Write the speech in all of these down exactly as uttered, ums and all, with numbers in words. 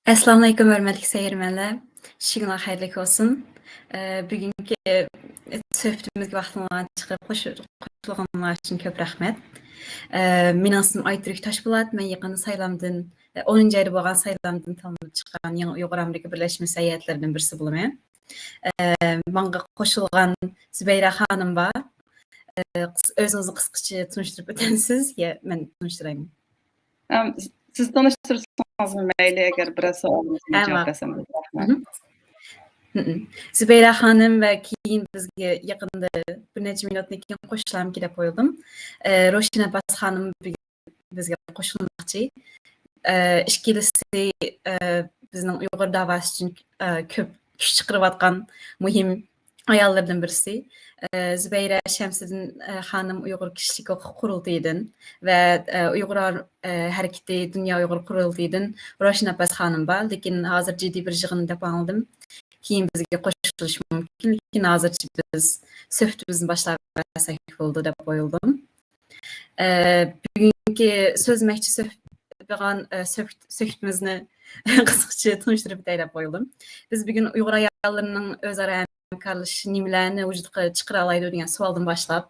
ئەسسالامۇئەلەيكۇم، ھۆرمەتلىك سەيرىمەنلەر. چۈشىڭىزلەر خەيرلىك بولسۇن. ئە، بۈگۈنكى سۆھبىتىمىزگە ۋاقتىڭلارنى چىقىرىپ قوش-، قوشۇلغىنىڭلار ئۈچۈن كۆپ رەھمەت. ئە، مېنىڭ ئىسمىم ئايتۈرك تاشپولات. مەن يېقىندا سايلامدىن، ئە، ئونىنچى ئايدا بولغان سايلامدىن تاللىنىپ چىققان يېڭى ئۇيغۇر ئامېرىكا بىرلەشمىسى ھەيئەتلىرىدىن بىرسى بولىمەن. ئە، ماڭا قوشۇلغان زۇبەيرە خانىم بار. ئە، قىس-، ئۆزىڭىزنى قىسقىچە تونۇشتۇرۇپ ئۆتەمسىز يا مەن تونۇشتۇرايمۇ؟ ئەم، سىز تونۇشتۇرسىڭىزمۇ مەيلى، ئەگەر بىرەر سوئالىڭىزغا ھە، جاۋاب ماقۇل. بەرسەم بولىدۇ. رەھمەت. مھم. مھم. زۇبەيرە خانىم ۋە كېيىن بىزگە يېقىندا بىر نەچچە مىنۇتتىن كېيىن قوشۇلامكى دەپ ئويلىدىم. ئە، روشەن ئابباس خانىم بۈگۈن بىزگە قوشۇلماقچى. ئە، ئىككىلىسى، ئە، بىزنىڭ ئۇيغۇر داۋاسى ئۈچۈن، ئە، كۆپ كۈچ چىقىرىۋاتقان مۇھىم ئاياللىرىدىن بىرسى. ئە، زۇبەيرە شەمسىدىن، ئە، خانىم ئۇيغۇر كىشىلىك ھوقۇق قۇرۇلتىيىدىن ۋە، ئە، ئۇيغۇر، ئە، ھەرىكىتى دۇنيا ئۇيغۇر قۇرۇلتىيىدىن روشەن ئابباس خانىم بار، لېكىن ھازىر جىددىي بىر يىغىن دەپ ئاڭلىدىم. كېيىن بىزگە قوشۇلۇشى مۇمكىن، لېكىن ھازىرچە بىز سۆھبىتىمىزنى باشلاۋەرسەك بولىدۇ دەپ ئويلىدىم. ئە، بۈگۈنكى سۆزلىمەكچى سۆھ-، بولغان، ئە، سۆھ-، سۆھبىتىمىزنى قىسقىچە تونۇشتۇرۇپ ئۆتەي دەپ ئويلىدىم. بىز بۈگۈن ئۇيغۇر ئاياللىرىنىڭ ئۆزئارا ھەمكارلىشىشى نېمىلەرنى ۋۇجۇدقا چىقىرالايدۇ دېگەن سوئالدىن باشلاپ،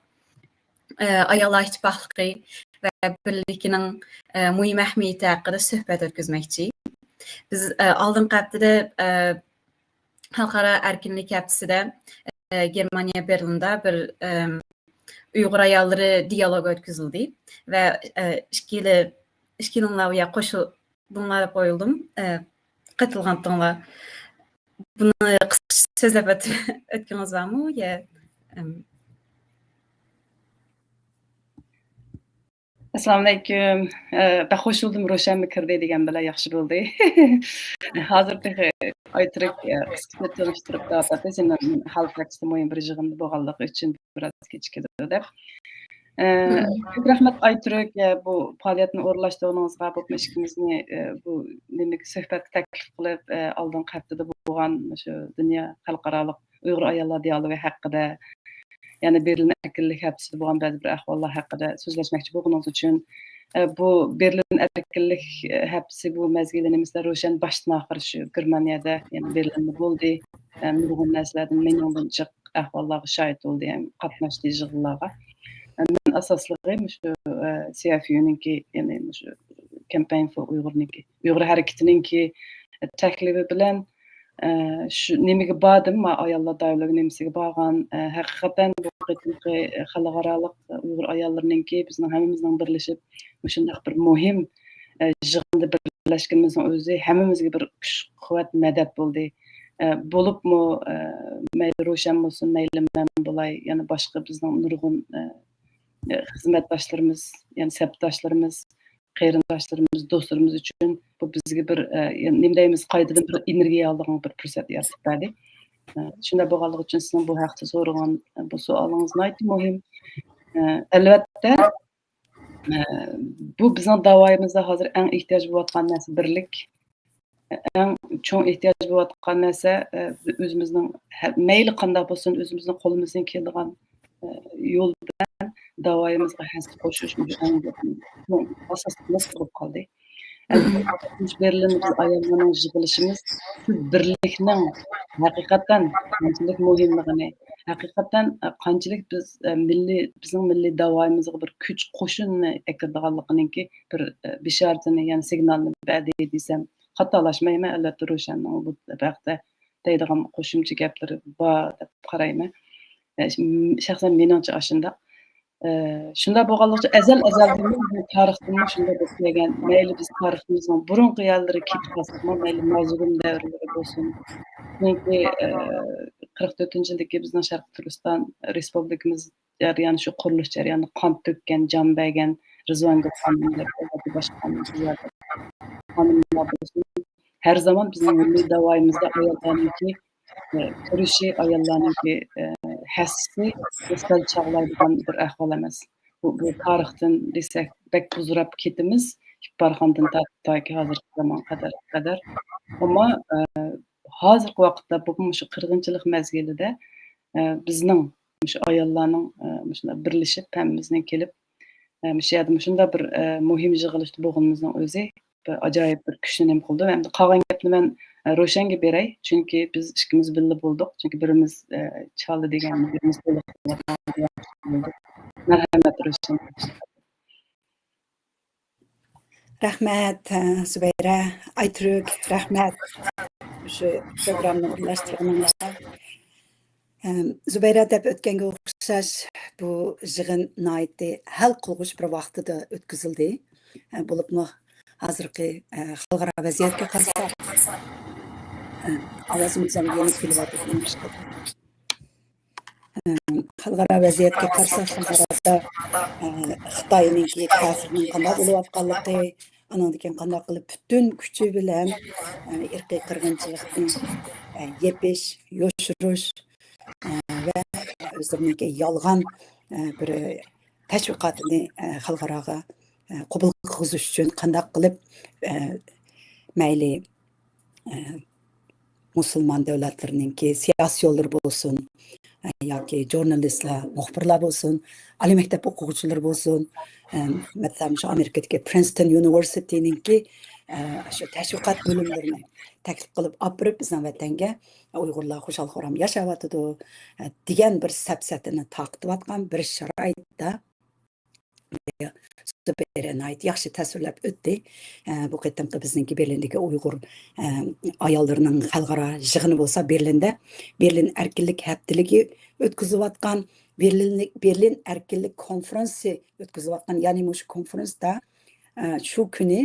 ئە، ئاياللار ئىتتىپاقلىقى ۋە بىرلىكىنىڭ، ئە، مۇھىم ئەھمىيىتى ھەققىدە سۆھبەت ئۆتكۈزمەكچى. بىز، ئە، ئالدىنقى ھەپتىدە، ئە، خەلقئارا ئەركىنلىك ھەپتىسىدە، ئە، گېرمانىيە بېرلىندا بىر، ئەم، ئۇيغۇر ئاياللىرى دىيالوگى ئۆتكۈزۈلدى ۋە، ئە، ئىككىلى-، ئىككىلىڭلار بۇ يەرگە قوشۇلدۇڭلار دەپ ئويلىدىم. ئە، قېتىلغانتىڭلار. بۇنى قىسقىچە سۆزلەپ ئۆت-، ئۆتكىڭىز بارمۇ؟ يا، ئەم. ئەسسالامۇئەلەيكۇم. ئە، بەك خوش بولدۇم، روشەنمۇ كىردى دېگەن بىلەن ياخشى بولدى. ھازىر تېخى ئايترىك، ئە، قىسقىچە تونۇشتۇرۇپ دەۋاتاتتى، سېنىڭ ھالفەكسىدە مۇھىم بىر يىغىندا بولغانلىقى ئۈچۈن بىراز كېچىكىدۇ دەپ. ئە، مم. كۆپ رەھمەت ئايترىك، ئە، بۇ پائالىيەتنى ئورۇنلاشتۇرغىنىڭىزغا، بولۇپمۇ ئىككىمىزنى، ئە، بۇ نېمىگە سۆھبەتكە تەكلىپ قىلىپ، ئە، ئالدىنقى ھەپتىدە بولغان شۇ دۇنيا خەلقئارالىق ئۇيغۇر ئاياللار دىيالوگى ھەققىدە، يەنى بېرلىن ئەركىنلىك ھەپتىسىدە بولغان بەزى بىر ئەھۋاللار ھەققىدە سۆزلەشمەكچى بولغىنىڭىز ئۈچۈن، ئە، بۇ بېرلىن ئەركىنلىك ھەپتىسى بۇ مەزگىلى نېمىسىدە روشەن باشتىن ئاخىر شۇ گېرمانىيەدە، يەنى بېرلىندا بولدى. ئە، نۇرغۇن نەرسىلەردىن مېنىڭدىن جىق ئەھۋاللارغا شاھىت بولدى، ھەم قاتناشتى يىغىنلارغا. ئە، مەن ئاساسلىقى مۇشۇ، ئە، سىئەفيۇنىڭكى، يەنى مۇشۇ كامپەين فور ئۇيغۇرنىڭكى، ئۇيغۇر ھەرىكىتىنىڭكى تەكلىپى بىلەن، ئە، شۇ نېمىگە باردىم، ما ئاياللار دائىرىلىرى نېمىسىگە بارغان، ئە، ھەقىقەتەن بۇ قېتىمقى خەلقئارالىق ئۇيغۇر ئاياللىرىنىڭكى بىزنىڭ ھەممىمىزنىڭ بىرلىشىپ مۇشۇنداق بىر مۇھىم، ئە، يىغىندا بىرلەشكىنىمىزنىڭ ئۆزى ھەممىمىزگە بىر كۈچ، قۇۋۋەت، مەدەت بولدى. ئە، بولۇپمۇ، ئە، مەيلى روشەن بولسۇن، مەيلى مەن بولاي، يەنە باشقا بىزنىڭ نۇرغۇن، ئە، ئە، خىزمەتداشلىرىمىز، يەنە سەپداشلىرىمىز، قېرىنداشلىرىمىز، دوستلىرىمىز ئۈچۈن بۇ بىزگە بىر، ئە، نېمە دەيمىز، قايتىدىن بىر ئېنېرگىيە ئالىدىغان بىر پۇرسەت يارىتىپ بەردى. ئە، شۇنداق بولغانلىقى ئۈچۈن سىزنىڭ بۇ ھەقتە سورىغان، ئە، بۇ سوئالىڭىز ناھايىتى مۇھىم. ئە، ئەلۋەتتە، ئە، بۇ بىزنىڭ داۋايىمىزدا ھازىر ئەڭ ئېھتىياج بولۇۋاتقان نەرسە بىرلىك. ئەڭ چوڭ ئېھتىياج بولۇۋاتقان نەرسە، ئە، ئۆزىمىزنىڭ ھە-، مەيلى قانداق بولسۇن، ئۆزىمىزنىڭ قولىمىزدىن كېلىدىغان، ئە، يول بىلەن داۋايىمىزغا ھەسسە قوشۇش، مۇشۇ ئەڭ چوڭ ئاساسلىق نۇقتا بولۇپ قالدى. ئەمدى مۇشۇ بېرلىندا بىز ئاياللارنىڭ يىغىلىشىمىز شۇ بىرلىكنىڭ ھەقىقەتەن قانچىلىك مۇھىملىقىنى، ھەقىقەتەن، ئە، قانچىلىك بىز، ئە، مىللىي، بىزنىڭ مىللىي داۋايىمىزغا بىر كۈچ قوشۇنىنى ئەكىرىدىغانلىقىنىڭكى بىر، ئە، بېشارىتىنى، يەنى سىگنالىنى بەردى دېسەم، خاتالاشمايمەن. ئەلۋەتتە، روشەننىڭ بۇ ھەقتە دەيدىغان قوشۇمچە گەپلىرى بار دەپ قارايمەن. ئە، ش-، م-، شەخسەن مېنىڭچە ئاشۇنداق. ئە، شۇنداق بولغانلىقى ئۈچۈن ئەزەل ئەزەلدىنمۇ بۇ تارىختىنمۇ شۇنداق بولۇپ كەلگەن. مەيلى بىز تارىخىمىزنىڭ بۇرۇنقى يەرلىرىگە كېتىپ قالساقمۇ، مەيلى مازۇگۇم دەۋرلىرى بولسۇن. چۈنكى، ئە، قىرىق تۆتىنچى يىلدىكى بىزنىڭ شەرقىي تۈركىستان رېسپۇبلىكىمىز جەريانى، شۇ قۇرۇلۇش جەريانىدا قان تۆككەن، جان بەرگەن رىزۋان گۈل خانىم دەپ باشقا خانىملار بولسۇن، ھەر زامان بىزنىڭ مىللىي داۋايىمىزدا ئاياللارنىڭكى، ئە، كۈرىشى، ئاياللارنىڭكى، ئە، ھەسسىسى سەل چاغلايدىغان بىر ئەھۋال ئەمەس. بۇ، بۇ تارىختىن دېسەك بەك بۇزراپ كېتىمىز. ئىپپارخاندىن تارتىپ تاكى ھازىرقى زامانغا قەدەر، قەدەر. ئەمما، ئە، ھازىرقى ۋاقىتتا بۇ مۇشۇ قىرغىنچىلىق مەزگىلىدە، ئە، بىزنىڭ مۇشۇ ئاياللارنىڭ، ئە، مۇشۇنداق بىرلىشىپ، ھەممىمىزنىڭ كېلىپ، ئە، مۇشۇ يەردە مۇشۇنداق بىر، ئە، مۇھىم يىغىلىشتا بولغىنىمىزنىڭ ئۆزى، بىر ئاجايىپ بىر كۈچنى نېمە قىلدى. ئەمدى قالغان گەپنى مەن، ئە، روشەنگە بېرەي، چۈنكى بىز ئىككىمىز بىللە بولدۇق. چۈنكى بىرىمىز، ئە، چالدى دېگەن، بىرىمىز بولدۇق. مەرھەمەت، روشەن. رەھمەت، ئە، زۇبەيرە، ئايتۈرك، رەھمەت. شۇ پروگراممىنى ئورۇنلاشتۇرغىنىڭىزغا. ئەم، زۇبەيرە دەپ ئۆتكەنگە ئوخشاش، بۇ يىغىن ناھايىتى ھەل قىلغۇچ بىر ۋاقتىدا ئۆتكۈزۈلدى. ئە، بولۇپمۇ ھازىرقى، ئە، خەلقئارا ۋەزىيەتكە قارىساق، ئە، ئاۋازىمىز ھەم يەنە كېلىۋاتىدۇ. ئە، خەلقئارا ۋەزىيەتكە قارىساق، خەلقئارادا، ئە، خىتاينىڭكى تەسىرىنىڭ قانداق بولۇۋاتقانلىقى، ئانىڭدىن كېيىن قانداق قىلىپ پۈتۈن كۈچى بىلەن، ئە، ئىرقىي قىرغىنچىلىقنى، ئە، يېپىش، يوشۇرۇش، ئە، ۋە ئۆزلىرىنىڭكى يالغان، ئە، بىر تەشۋىقاتىنى، ئە، خەلقئاراغا، ئە، قوبۇل قىلغۇزۇش ئۈچۈن قانداق قىلىپ، ئە، مەيلى، ئە، مۇسۇلمان دۆلەتلىرىنىڭكى سىياسىيونلىرى بولسۇن، ئە، ياكى ژۇرنالىستلار، مۇخبىرلار بولسۇن، ئالىي مەكتەپ ئوقۇغۇچىلىرى بولسۇن، ئە، مەسىلەن، شۇ ئامېرىكىدىكى پرىنستون يۇنىۋېرسىتېتىنىڭكى، ئە، شۇ تەشۋىقات بۆلۈملىرىنى تەكلىپ قىلىپ ئاپىرىپ، بىزنىڭ ۋەتەنگە ئۇيغۇرلار خۇشال-خۇرام ياشاۋاتىدۇ، ئە، دېگەن بىر سەپسەتىنى تارقىتىۋاتقان بىر شارائىتتا، زۇبەيرە ناھايىتى ياخشى تەسۋىرلەپ ئۆتتى. ئە، بۇ قېتىمقى بىزنىڭكى بېرلىندىكى ئۇيغۇر، ئە، ئاياللىرىنىڭ خەلقئارا يىغىنى بولسا بېرلىندە بېرلىن ئەركىنلىك ھەپتىلىكى ئۆتكۈزۈۋاتقان، بېرلىن، بېرلىن ئەركىنلىك كونفرانسى ئۆتكۈزۈۋاتقان، يەنى مۇشۇ كونفرانستا، ئە، شۇ كۈنى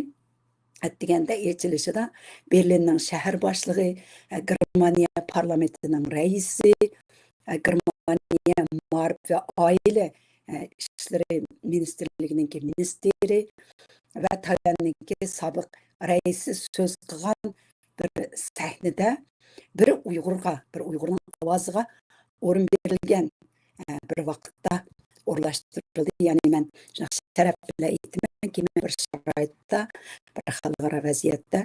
ئەتىگەندە ئېچىلىشىدا بېرلىننىڭ شەھەر باشلىقى، ئە، گېرمانىيە پارلامېنتىنىڭ رەئىسى، ئە، گېرمانىيە مائارىپ ۋە ئائىلە، ئە، ئىشلىرى مىنىستىرلىكىنىڭكى مىنىستىرى ۋە تايۋەننىڭكى سابىق رەئىسى سۆز قىلغان بىر سەھنىدە بىر ئۇيغۇرغا، بىر ئۇيغۇرنىڭ ئاۋازىغا ئورۇن بېرىلگەن، ئە، بىر ۋاقىتتا ئورۇنلاشتۇرۇلدى. يەنى مەن شۇنداق شەرەپ بىلەن ئېيتىمەن، كېيىن بىر شارائىتتا، بىر خەلقئارا ۋەزىيەتتە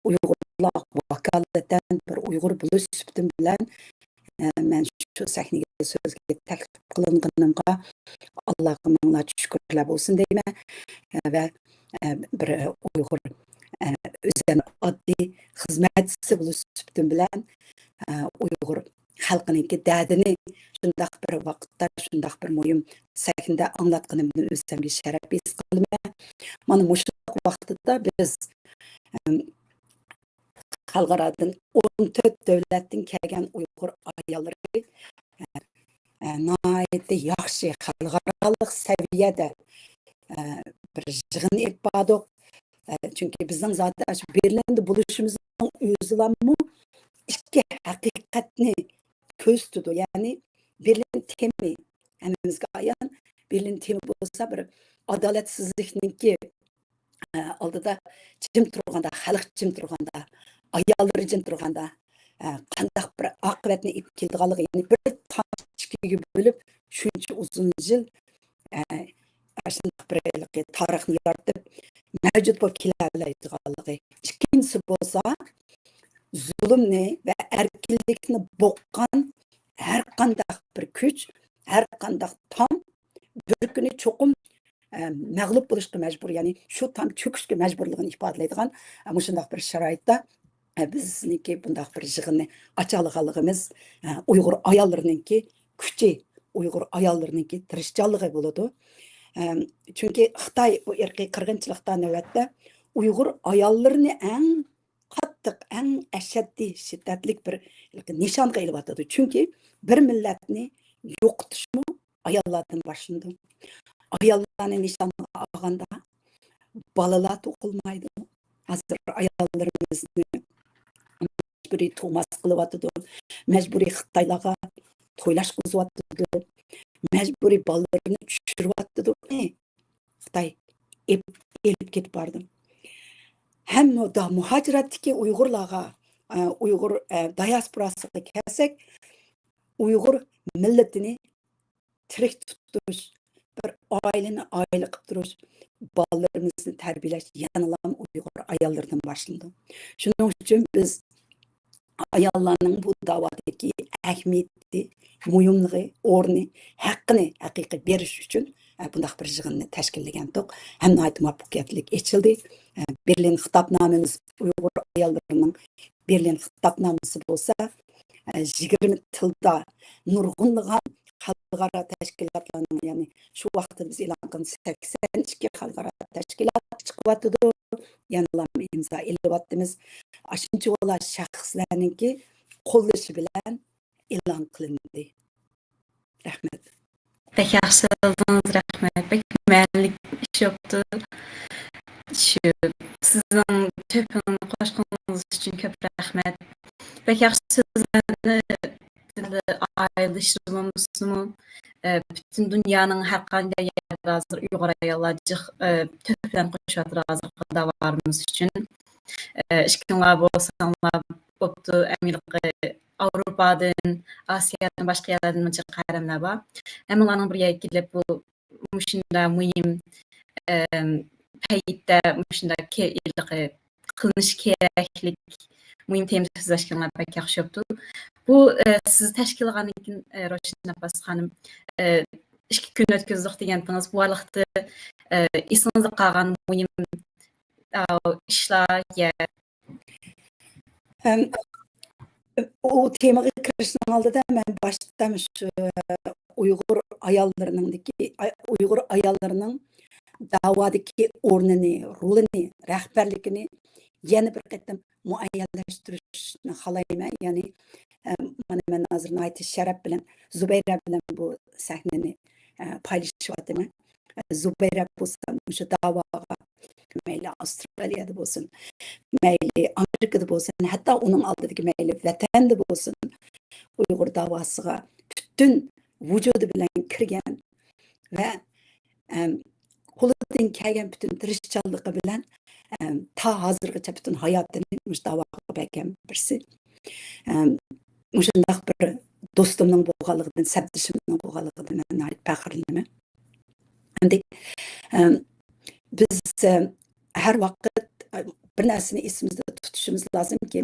ئۇيغۇرلار ۋاكالىتەن بىر ئۇيغۇر بولۇش سۈپىتىم بىلەن، ئە، مەن شۇ سەھنىگە سۆزگە تەكلىپ قىلىنغىنىمغا ئاللاغا مىڭلارچە شۈكۈرلەر بولسۇن دەيمەن. ئە، ۋە، ئە، بىر ئۇيغۇر، ئە، ئۆزۈم ئاددىي خىزمەتچىسى بولۇش سۈپىتىم بىلەن، ئە، ئۇيغۇر خەلقىنىڭكى دەردىنى شۇنداق بىر ۋاقىتتا، شۇنداق بىر مۇھىم سەھنىدە ئاڭلاتقىنىمدىن ئۆزۈمگە شەرەپ ھېس قىلىمەن. مانا مۇشۇنداق ۋاقتىدا بىز، ئەم، خەلقئارادىن ئون تۆت دۆلەتتىن كەلگەن ئۇيغۇر ئاياللىرى، ئە، ئە، ناھايىتى ياخشى خەلقئارالىق سەۋىيەدە، ئە، بىر يىغىن ئېلىپ باردۇق. ئە، چۈنكى بىزنىڭ زادى شۇ بېرلىندا بولۇشىمىزنىڭ ئۆزىلاممۇ ئىككى ھەقىقەتنى كۆرسىتىدۇ. يەنى بېرلىن تېمى ھەممىمىزگە ئايان. بېرلىن تېمى بولسا بىر ئادالەتسىزلىكنىڭكى، ئە، ئالدىدا جىم تۇرغاندا، خەلق جىم تۇرغاندا، ئاياللىرى جىم تۇرغاندا، ئە، قانداق بىر ئاقىۋەتنى ئېلىپ كېلىدىغانلىقى، يەنى بىر تامچە ئىچكىگە بۆلۈپ، شۇنچە ئۇزۇن يىل، ئە، ئاشۇنداق بىر ھېلىقى تارىخنى يارىتىپ، مەۋجۇت بولۇپ كېلەلەيدىغانلىقى. ئىككىنچىسى بولسا، زۇلۇمنى ۋە ئەركىنلىكنى بوغقان ھەر قانداق بىر كۈچ، ھەر قانداق تام بىر كۈنى چوقۇم، ئە، مەغلۇپ بولۇشقا مەجبۇر، يەنى شۇ تام چۆكۈشكە مەجبۇرلۇقىنى ئىپادىلەيدىغان، ئە، مۇشۇنداق بىر شارائىتتا، ئە، بىزنىڭكى بۇنداق بىر يىغىننى ئاچالىغانلىقىمىز، ئە، ئۇيغۇر ئاياللىرىنىڭكى كۈچى، ئۇيغۇر ئاياللىرىنىڭكى تىرىشچانلىقى بولىدۇ. ئەم، چۈنكى خىتاي بۇ ئىرقىي قىرغىنچىلىقتا نۆۋەتتە ئۇيغۇر ئاياللىرىنى ئەڭ قاتتىق، ئەڭ ئەشەددىي شىددەتلىك بىر نىشانغا ئېلىۋاتىدۇ. چۈنكى بىر مىللەتنى يوقىتىشمۇ ئاياللاردىن باشلىنىدۇ. ئاياللارنى نىشانغا ئالغاندا بالىلار تۇغۇلمايدۇ. ھازىر ئاياللىرىمىزنى مەجبۇرىي تۇغماس قىلىۋاتىدۇ. مەجبۇرىي خىتايلارغا تويلاشقۇزۇۋاتىدۇ. مەجبۇرىي بالىلىرىنى چۈشۈرۈۋاتىدۇ. خىتاي ئېپ-، ئېلىپ كېتىپ بارىدۇ. ھەم مۇ-، دا-، مۇھاجىرەتتىكى ئۇيغۇرلارغا، ئە، ئۇيغۇر، ئە، دىياسپوراسىغا كەلسەك، ئۇيغۇر مىللىتىنى تىرىك تۇتۇش، بىر ئائىلىنى ئائىلە قىلىپ تۇرۇش، بالىلىرىمىزنى تەربىيەلەش يەنىلا ئۇيغۇر ئاياللىرىدىن باشلىنىدۇ. شۇنىڭ ئۈچۈن بىز ئاياللارنىڭ بۇ داۋادىكى ئەھمىيىتى، مۇھىملىقى، ئورنى، ھەققىنى ھەقىقىي بېرىش ئۈچۈن، ئە، بۇنداق بىر يىغىننى تەشكىللىگەنتۇق. ھەم ناھايىتى مۇۋەپپەقىيەتلىك ئېچىلدى. ئە، بېرلىن خىتابنامىمىز، ئۇيغۇر ئاياللىرىنىڭ بېرلىن خىتابنامىسى بولسا، ئە، يىگىرمە تىلدا نۇرغۇنلىغان خەلقئارا تەشكىلاتلارنىڭ، يەنى شۇ ۋاقىتتا بىز ئېلان قىلغان سەكسەن ئىككى خەلقئارا تەشكىلات چىقىۋاتىدۇ. يەنىلا ئىمزا ئېلىۋاتىمىز. ئاشۇنچىۋالا شەخسلەرنىڭكى قوللىشى بىلەن ئېلان قىلىندى. رەھمەت. بەك ياخشى سۆزلىدىڭىز، رەھمەت. بەك مەنىلىك ئىش بوپتۇ. شۇ سىزنىڭ تۆھپىڭىزنى قوشقىنىڭىز ئۈچۈن كۆپ رەھمەت. بەك ياخشى سۆزلەرنى ئايرىلىشىمىزمۇ، ئە، پۈتۈن دۇنيانىڭ ھەر قانداق يەردە ھازىر ئۇيغۇر ئاياللار جىق، ئە، تۆھپىلەرنى قوشۇۋاتىدۇ ھازىرقى داۋامىز ئۈچۈن. ئە، ئىككىڭلار بولساڭلار بوپتۇ، ئامېرىكا، ئاۋروپادىن، ئاسىيادىن، باشقا يەرلەردىن جىق قەھرىمانلار بار. ھەممىڭلارنىڭ بىر يەرگە كېلىپ، بۇ مۇشۇنداق مۇھىم، ئەم، پەيتتە مۇشۇنداق كە-، ھېلىقى قىلىنىشى كېرەكلىك مۇھىم تېمىدا سۆزلەشكىنىڭلار بەك ياخشى بوپتۇ. بۇ، ئە، سىز تەشكىل قىلغاندىن كېيىن، ئە، روشەن ئابباس خانىم، ئە، ئىككى كۈن ئۆتكۈزدۇق دېگەنتىڭىز، بۇ ئارىلىقتا، ئە، ئېسىڭىزدە قالغان مۇھىم، ئە، ئىشلار يا ئەم، ئۇ تېمىغا كىرىشنىڭ ئالدىدا مەن باشتا مۇشۇ ئۇيغۇر ئاياللىرىنىڭدىكى، ئاي-، ئۇيغۇر ئاياللىرىنىڭ داۋادىكى ئورنىنى، رولىنى، رەھبەرلىكىنى يەنە بىر قېتىم مۇئەييەنلەشتۈرۈشنى خالايمەن. يەنى، ئەم، مانا مەن ھازىر ناھايىتى شەرەپ بىلەن زۇبەيرە بىلەن بۇ سەھنىنى، ئە، پايلىشىۋاتىمەن. زۇبەيرە بولسا مۇشۇ داۋاغا مەيلى ئاۋسترالىيەدە بولسۇن، مەيلى ئامېرىكىدا بولسۇن، ھەتتا ئۇنىڭ ئالدىدىكى مەيلى ۋەتەندە بولسۇن، ئۇيغۇر داۋاسىغا پۈتۈن ۋۇجۇدى بىلەن كىرگەن ۋە، ئەم، قولىدىن كەلگەن پۈتۈن تىرىشچانلىقى بىلەن، ئەم، تا ھازىرغىچە پۈتۈن ھاياتىنى مۇشۇ داۋاغا بەرگەن بىرسى. ئەم، مۇشۇنداق بىر دوستۇمنىڭ بولغانلىقىدىن، سەپدىشىمنىڭ بولغانلىقىدىن مەن ناھايىتى پەخىرلىنىمەن. ئەمدى، ئەم، بىز، ئەم، ھەر ۋاقىت، ئەم، بىر نەرسىنى ئېسىمىزدە تۇتۇشىمىز لازىمكى،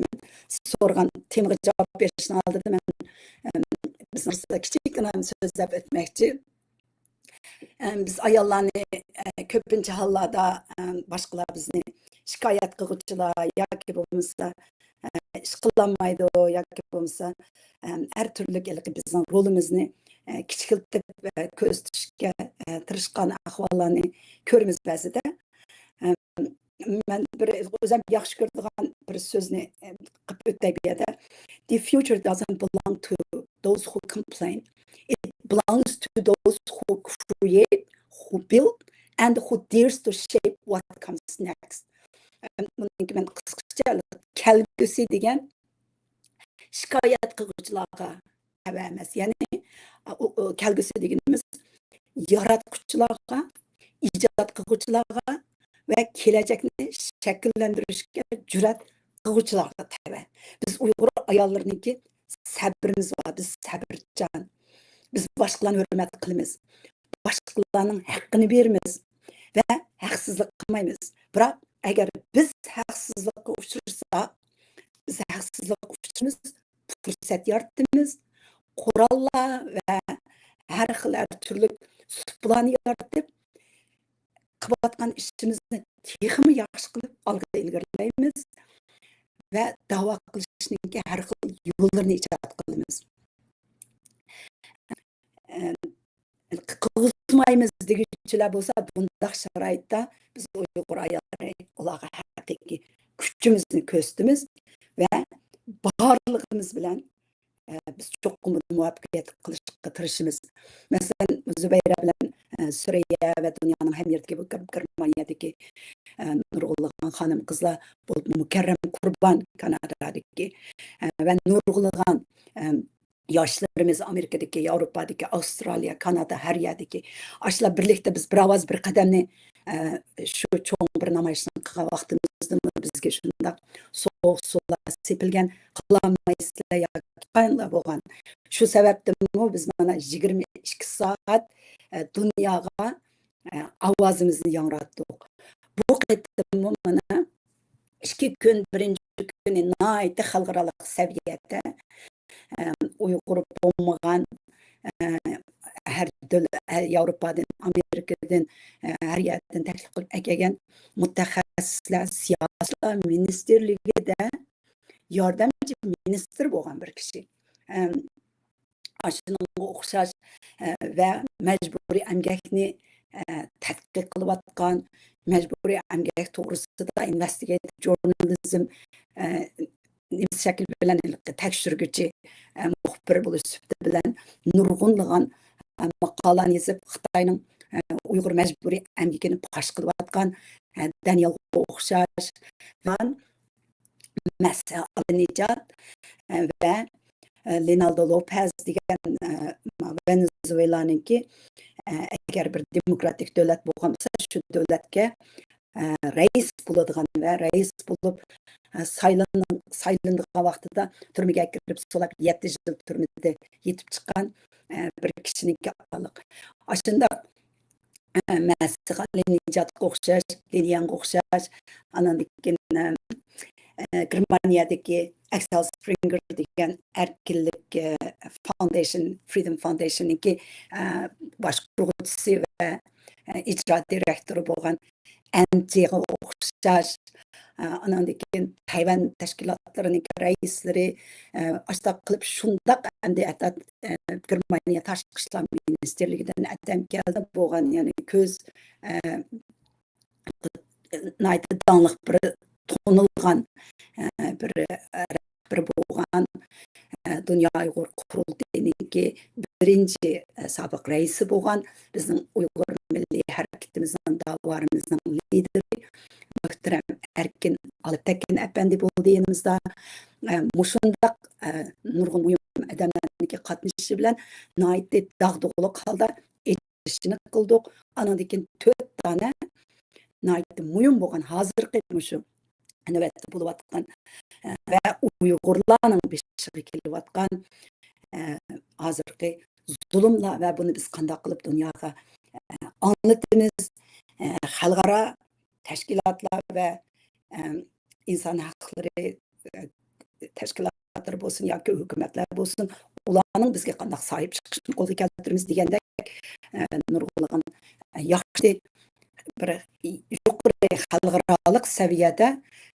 سىز سورىغان تېمىغا جاۋاب بېرىشنىڭ ئالدىدا مەن، ئەم، بىزنىڭ كىچىككىنە سۆزلەپ ئۆتمەكچى. ئەم، بىز ئاياللارنى، ئە، كۆپىنچە ھاللاردا، ئەم، باشقىلار بىزنى شىكايەت قىلغۇچىلار ياكى بولمىسا، ئە، ئىش قىلالمايدۇ ياكى بولمىسا، ئەم، ھەر تۈرلۈك ھېلىقى بىزنىڭ رولىمىزنى، ئە، كىچىكلىتىپ، ئە، كۆرسىتىشكە، ئە، تىرىشقان ئەھۋاللارنى كۆرىمىز بەزىدە. ئەم، مەن بىر ئۆزۈم ياخشى كۆرىدىغان بىر سۆزنى، ئە، قىلىپ ئۆتەي بۇ يەردە. The future doesn't belong to those who complain. It belongs to those who create, who build, and who dares to shape what comes next. ئەم، بۇنىڭكى مەن قىسقىچە، كەلگۈسى دېگەن شىكايەت قىلغۇچىلارغا تەۋە ئەمەس. يەنى، ئۇ، ئۇ، كەلگۈسى دېگىنىمىز ياراتقۇچىلارغا، ئىجاد قىلغۇچىلارغا ۋە كېلەچەكنى شەكىللەندۈرۈشكە جۈرئەت قىلغۇچىلارغا تەۋە. بىز ئۇيغۇر ئاياللىرىنىڭكى سەبرىمىز بار، بىز سەبرچان. بىز باشقىلارنى ھۆرمەت قىلىمىز. باشقىلارنىڭ ھەققىنى بېرىمىز ۋە ھەقسىزلىق قىلمايمىز. بىراق ئەگەر بىز ھەقسىزلىققا ئۇچرىساق، بىز ھەقسىزلىققا ئۇچرىمىز، پۇرسەت يارىتىمىز، قوراللار ۋە ھەر خىل، ھەر تۈرلۈك سۇپىلارنى يارىتىپ، قىلىۋاتقان ئىشىمىزنى تېخىمۇ ياخشى قىلىپ ئالغا ئىلگىرىلەيمىز ۋە داۋا قىلىشنىڭكى ھەر خىل يوللىرىنى ئىجاد قىلىمىز. ئە، قىلغۇزمايمىز دېگۈچىلەر بولسا، بۇنداق شارائىتتا بىز ئۇيغۇر ئاياللىرى ئۇلارغا ھەقىقىي كۈچىمىزنى كۆرسىتىمىز ۋە بارلىقىمىز بىلەن، ئە، بىز چوقۇم بۇنى مۇۋەپپەقىيەتلىك قىلىشقا تىرىشىمىز. مەسىلەن، زۇبەيرە بىلەن، ئە، سۈرەييە ۋە دۇنيانىڭ ھەممە يېرىدىكى بۇ گېر-، گېرمانىيەدىكى، ئە، نۇرغۇنلىغان خانىم-قىزلار، بولۇپمۇ مۇكەررەم قۇربان كانادادىكى، ئە، ۋە نۇرغۇنلىغان، ئە، ياشلىرىمىز ئامېرىكىدىكى، ياۋروپادىكى، ئاۋسترالىيە، كانادا، ھەر يەردىكى ئاشۇلار بىرلىكتە بىز بىر ئاۋاز، بىر قەدەمنى، ئە، شۇ چوڭ بىر نامايىشنى قىلغان ۋاقتىمىزدىمۇ بىزگە شۇنداق سوغۇق سۇلار سېپىلگەن، قىلالمايسىلەر ياكى قايانلار بولغان. شۇ سەۋەبتىنمۇ بىز مانا يىگىرمە ئىككى سائەت، ئە، دۇنياغا، ئە، ئاۋازىمىزنى ياڭراتتۇق. بۇ قېتىممۇ مانا ئىككى كۈن، بىرىنچى كۈنى ناھايىتى خەلقئارالىق سەۋىيەدە، ئە، ئۇيغۇر بولمىغان، ئە، ھەر دۆل-، ھەر ياۋروپادىن، ئامېرىكىدىن، ئە، ھەر يەردىن تەكلىپ قىلىپ ئەكەلگەن مۇتەخەسسىسلەر، سىياسىيلار مىنىستىرلىكىدە ياردەمچى مىنىستىر بولغان بىر كىشى. ئەم، ئاشۇنىڭغا ئوخشاش، ئە، ۋە مەجبۇرىي ئەمگەكنى، ئە، تەتقىق قىلىۋاتقان، مەجبۇرىي ئەمگەك توغرىسىدا ئىنۋېستىگېتىپ ژۇرنالىزم، ئە، نېمىس شەكلى بىلەن ھېلىقى تەكشۈرگۈچى، ئە، مۇخبىر بولۇش سۈپىتى بىلەن نۇرغۇنلىغان، ئە، ماقالىنى يېزىپ، خىتاينىڭ، ئە، ئۇيغۇر مەجبۇرىي ئەمگىكىنى پاش قىلىۋاتقان، ئە، دانىيالغا ئوخشاش، مەسىھالىنىجات، ئە، ۋە، ئە، لېنالدو لوپېز دېگەن، ئە، ۋېنېزۇېلانىڭكى، ئە، ئەگەر بىر دېموكراتىك دۆلەت بولغان بولسا، شۇ دۆلەتكە، ئە، رەئىس بولىدىغان ۋە رەئىس بولۇپ، ئە، سايلىنىڭ-، سايلىنىدىغان ۋاقتىدا تۈرمىگە كىرىپ سولاپ، يەتتە يىل تۈرمىدە يېتىپ چىققان، ئە، بىر كىشىنىڭكى ئاتالىق. ئاشۇنداق مەسىھالىنىجاتقا ئوخشاش، لىنيەنغا ئوخشاش، ئاناندىن كېيىن، ئە، گېرمانىيەدىكى ئەكسەل سپرىنگېر دېگەن ئەركىنلىك، ئە، فاوندېيشن، فرىدوم فاوندېيشننىڭكى، ئە، باشقۇرغۇچىسى ۋە، ئە، ئىجرا دىرېكتورى بولغان ئەنتىغا ئوخشاش، ئە، ئاناندىن كېيىن تەيۋەن تەشكىلاتلىرىنىڭكى رەئىسلىرى، ئە، ئاشۇنداق قىلىپ شۇنداق ئەمدى ھەتتا، ئە، گېرمانىيە تاشقى ئىشلار مىنىستىرلىكىدىن ئادەم كەلدى بولغان، يەنى كۆز، ئە، ناھايىتى داڭلىق بىر تونۇلغان، ئە، بىر، ئە، رەھبىرى بولغان، ئە، دۇنيا ئۇيغۇر قۇرۇلتىيىنىڭكى بىرىنچى، ئە، سابىق رەئىسى بولغان، بىزنىڭ ئۇيغۇر مىللىي ھەرىكىتىمىزنىڭ، داۋالىرىمىزنىڭ لىدىرى، مۆھتەرەم ئەركىن ئالپتەكىن ئەپەندى بولدى يېنىمىزدا. ئە، مۇشۇنداق، ئە، نۇرغۇن مۇھىم ئادەملەرنىڭكى قاتنىشىشى بىلەن ناھايىتى داغدۇغىلىق ھالدا ئېچىلىشىنى قىلدۇق. ئانىڭدىن كېيىن تۆت دانە ناھايىتى مۇھىم بولغان ھازىرقى مۇشۇ نۆۋەتتە بولۇۋاتقان، ئە، ۋە ئۇيغۇرلارنىڭ بېشىغا كېلىۋاتقان، ئە، ھازىرقى زۇلۇملار ۋە بۇنى بىز قانداق قىلىپ دۇنياغا، ئە، ئاڭلىتىمىز، ئە، خەلقئارا تەشكىلاتلار ۋە، ئە، ئىنسان ھەقلىرى، ئە، تەشكىلاتلىرى بولسۇن ياكى ھۆكۈمەتلەر بولسۇن، ئۇلارنىڭ بىزگە قانداق ساھىب چىقىشىنى قولغا كەلتۈرىمىز دېگەندەك، ئە، نۇرغۇنلىغان ياخشى بىر يۇقىرى خەلقئارالىق سەۋىيەدە،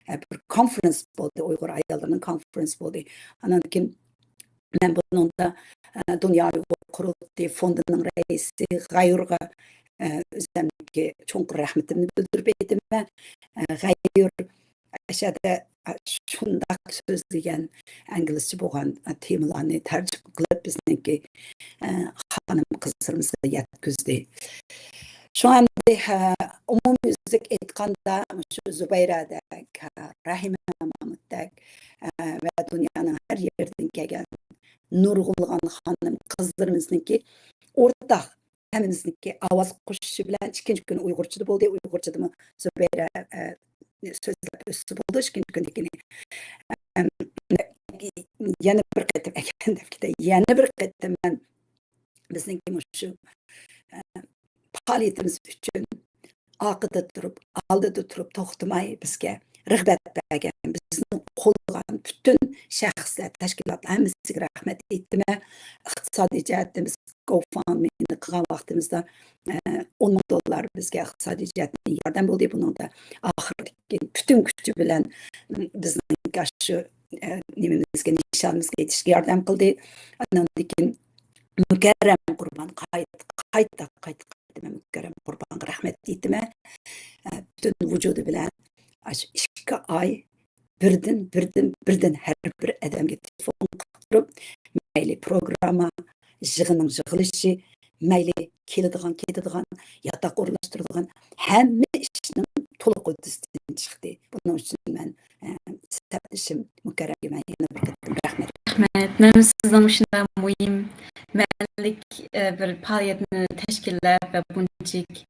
ئە، بىر كونفرېنس بولدى، ئۇيغۇر ئاياللىرىنىڭ كونفرېنس بولدى. ئانان كېيىن مەن بۇنىڭدا، ئە، دۇنيا ئۇيغۇر قۇرۇلتىيى فوندىنىڭ رەئىسى غەيۇرغا، ئە، ئۆزۈمنىڭكى چوڭقۇر رەھمىتىمنى بىلدۈرۈپ ئېيتىمەن. ئە، غەيۇر ئەشەدە، ئە، شۇنداق سۆزلىگەن، ئىنگلىزچە بولغان، ئە، تېمىلارنى تەرجىمە قىلىپ بىزنىڭكى، ئە، خانىم قىزلىرىمىزغا يەتكۈزدى. شۇڭا ئەمدى، ئە، ئومۇميۈزلۈك ئېيتقاندا، شۇ زۇبەيرەدەك، ئە، رەھىمە مامۇتتەك، ئە، ۋە دۇنيانىڭ ھەر يېرىدىن كەلگەن نۇرغۇنلىغان خانىم قىزلىرىمىزنىڭكى ئورتاق ھەممىمىزنىڭكى ئاۋاز قوشۇشى بىلەن ئىككىنچى كۈنى ئۇيغۇرچىدا بولدى. ئۇيغۇرچىدىمۇ زۇبەيرە، ئە، سۆزلەپ ئۆتسە بولدى، ئىككىنچى كۈندىكىنى. ئەم، يەنە بىر قېتىم ئەكەندەپ كېتەي. يەنە بىر قېتىم مەن بىزنىڭكى مۇشۇ، ئە، پائالىيىتىمىز ئۈچۈن ئارقىدا تۇرۇپ، ئالدىدا تۇرۇپ توختىماي بىزگە رىغبەت بەرگەن، بىزنى قوللىغان پۈتۈن شەخسلەر، تەشكىلاتلار ھەممىسىگە رەھمەت ئېيتىمەن. ئىقتىسادىي جەھەتتىن بىز GoFundMeنى قىلغان ۋاقتىمىزدا، ئە، ئون مىڭ دوللار بىزگە ئىقتىسادىي جەھەتتىن ياردەم بولدى. بۇنىڭدا ئاخىرىدىكى پۈتۈن كۈچى بىلەن، ئە، بىزنىڭ شۇ، ئە، نېمىمىزگە، نىشانىمىزغا يېتىشكە ياردەم قىلدى. ئاندىن كېيىن مۇكەررەم قۇربان، قايتا، قايتا، قايتا، قايتا مەن مۇكەررەم قۇربانغا رەھمەت ئېيتىمەن. ئە، پۈتۈن ۋۇجۇدى بىلەن ئاشۇ ئىككى ئاي بىردىن، بىردىن، بىردىن ھەر بىر ئادەمگە تېلېفون قىلىپ تۇرۇپ، مەيلى پروگرامما، يىغىننىڭ يىغىلىشى، مەيلى كېلىدىغان، كېتىدىغان، ياتاق ئورۇنلاشتۇرىدىغان ھەممە ئىشنىڭ تولۇق ھۆددىسىدىن چىقتى. بۇنىڭ ئۈچۈن مەن، ئە، سەپدىشىم مۇكەررەمگە مەن يەنە بىر قېتىم رەھمەت. رەھمەت. مەن سىزنىڭ مۇشۇنداق مۇھىم مەنىلىك، ئە، بىر پائالىيەتنى تەشكىللەپ ۋە بۇنچىلىك،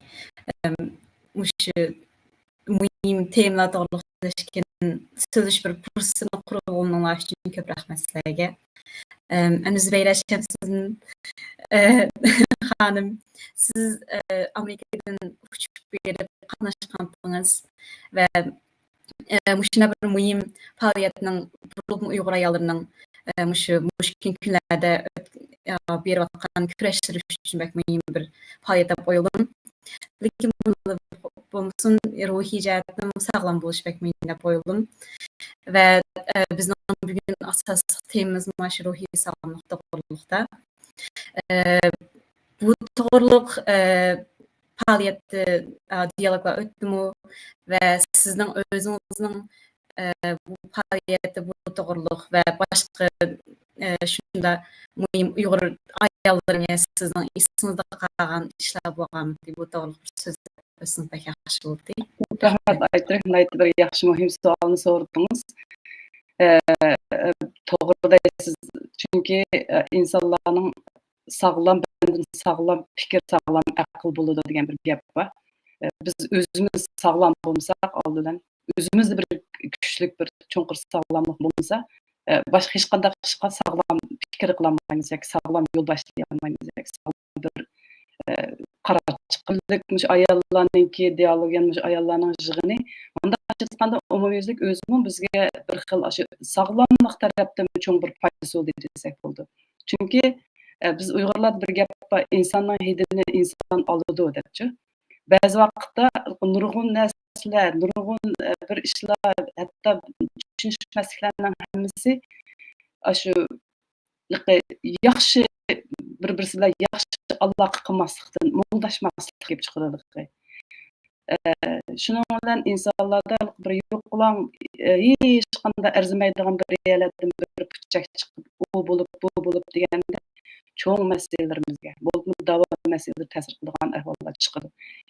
ئە، مۇشۇ مۇھىم تېمىلار توغرىلىق سۆزلەشكەن، سۆزلىشىش بىر پۇرسىتىنى قۇرۇپ بولغىنىڭلار ئۈچۈن كۆپ رەھمەت سىلەرگە. ئەم، ئەمدى زۇبەيرە شەمسىدىن، ئە، خانىم، سىز، ئە، ئامېرىكىدىن ئۇچۇپ بېرىپ قاتناشقانتىڭىز ۋە ئە، مۇشۇنداق بىر مۇھىم پائالىيەتنىڭ، بولۇپمۇ ئۇيغۇر ئاياللىرىنىڭ، ئە، مۇشۇ، مۇشۇ كۈنلەردە ئۆت-، ئە، بېرىۋاتقان كۈرەشلىرى ئۈچۈن بەك مۇھىم بىر پائالىيەت دەپ ئويلىدىم. لېكىن بولمىسۇن، روھىي جەھەتتىن ساغلام بولۇش بەك مۇھىم دەپ ئويلىدىم. ۋە، ئە، بىزنىڭ بۈگۈن ئاساسلىق تېمىمىز مانا شۇ روھىي ساغلاملىق توغرۇلۇقتا. ئە، بۇ توغرۇلۇق، ئە، پائالىيەتتە، ئە، دىيالوگلار ئۆتتىمۇ؟ ۋە سىزنىڭ ئۆزىڭىزنىڭ، ئە، بۇ پائالىيەتتە بۇ توغرۇلۇق ۋە باشقا، ئە، شۇنداق مۇھىم ئۇيغۇر ئاياللىرىنى سىزنىڭ ئېسىڭىزدە قالغان ئىشلار بولغانمىدى؟ بۇ توغرۇلۇق بىر سۆزلەپ ئۆتسىڭىز بەك ياخشى بولدى. رەھمەت، ئايتۇرۇك، ناھايىتى بىر ياخشى، مۇھىم سوئالنى سورىدىڭىز. ئە، ئە، توغرا دەيسىز. چۈنكى، ئە، ئىنسانلارنىڭ ساغلام بەدەندىن ساغلام پىكىر، ساغلام ئەقىل بولىدۇ دېگەن بىر گەپ بار. ئە، بىز ئۆزىمىز ساغلام بولمىساق، ئالدى بىلەن ئۆزىمىزدە بىر كۈچلۈك، بىر چوڭقۇر ساغلاملىق بولمىسا، ئە، باشقا ھېچقانداق ئىشقا ساغلام پىكىر قىلالمايمىز ياكى ساغلام يول باشلىيالمايمىز ياكى ساغلام بىر، ئە، قارار چىقىملىك. مۇشۇ ئاياللارنىڭكى دىئالوگى، يەنى مۇشۇ ئاياللارنىڭ يىغىنى، مۇنداق ئېيتقاندا، ئومۇميۈزلۈك ئۆزىمۇ بىزگە بىر خىل ئاشۇ ساغلاملىق تەرەپتىن چوڭ بىر پايدىسى بولدى دېسەك بولىدۇ. چۈنكى، ئە، بىز ئۇيغۇرلاردا بىر گەپ بار، «ئىنساننىڭ ھىدىنى ئىنسان ئالىدۇ» دەپچۇ. بەزى ۋاقىتتا نۇرغۇن نەرسىلەر، نۇرغۇن، ئە، بىر ئىشلار، ھەتتا چۈشىنىشمەسلىكلەرنىڭ ھەممىسى ئاشۇ ياخشى، بىر-بىرسى بىلەن ياخشى ئالاقە قىلماسلىقتىن، مۇڭداشماسلىقتىن كېلىپ چىقىدۇ. ئە، شۇنىڭ بىلەن ئىنسانلاردا بىر يوقىلاڭ، ئە، ھېچقانداق ئەرزىمەيدىغان بىر يەرلەردىن بىر پۇتچەك چىقىپ، ئۇ بولۇپ، بۇ بولۇپ دېگەندە چوڭ مەسىلىلىرىمىزگە، بولۇپمۇ داۋا مەسىلىلىرى تەسىر قىلىدىغان ئەھۋاللار چىقىدۇ.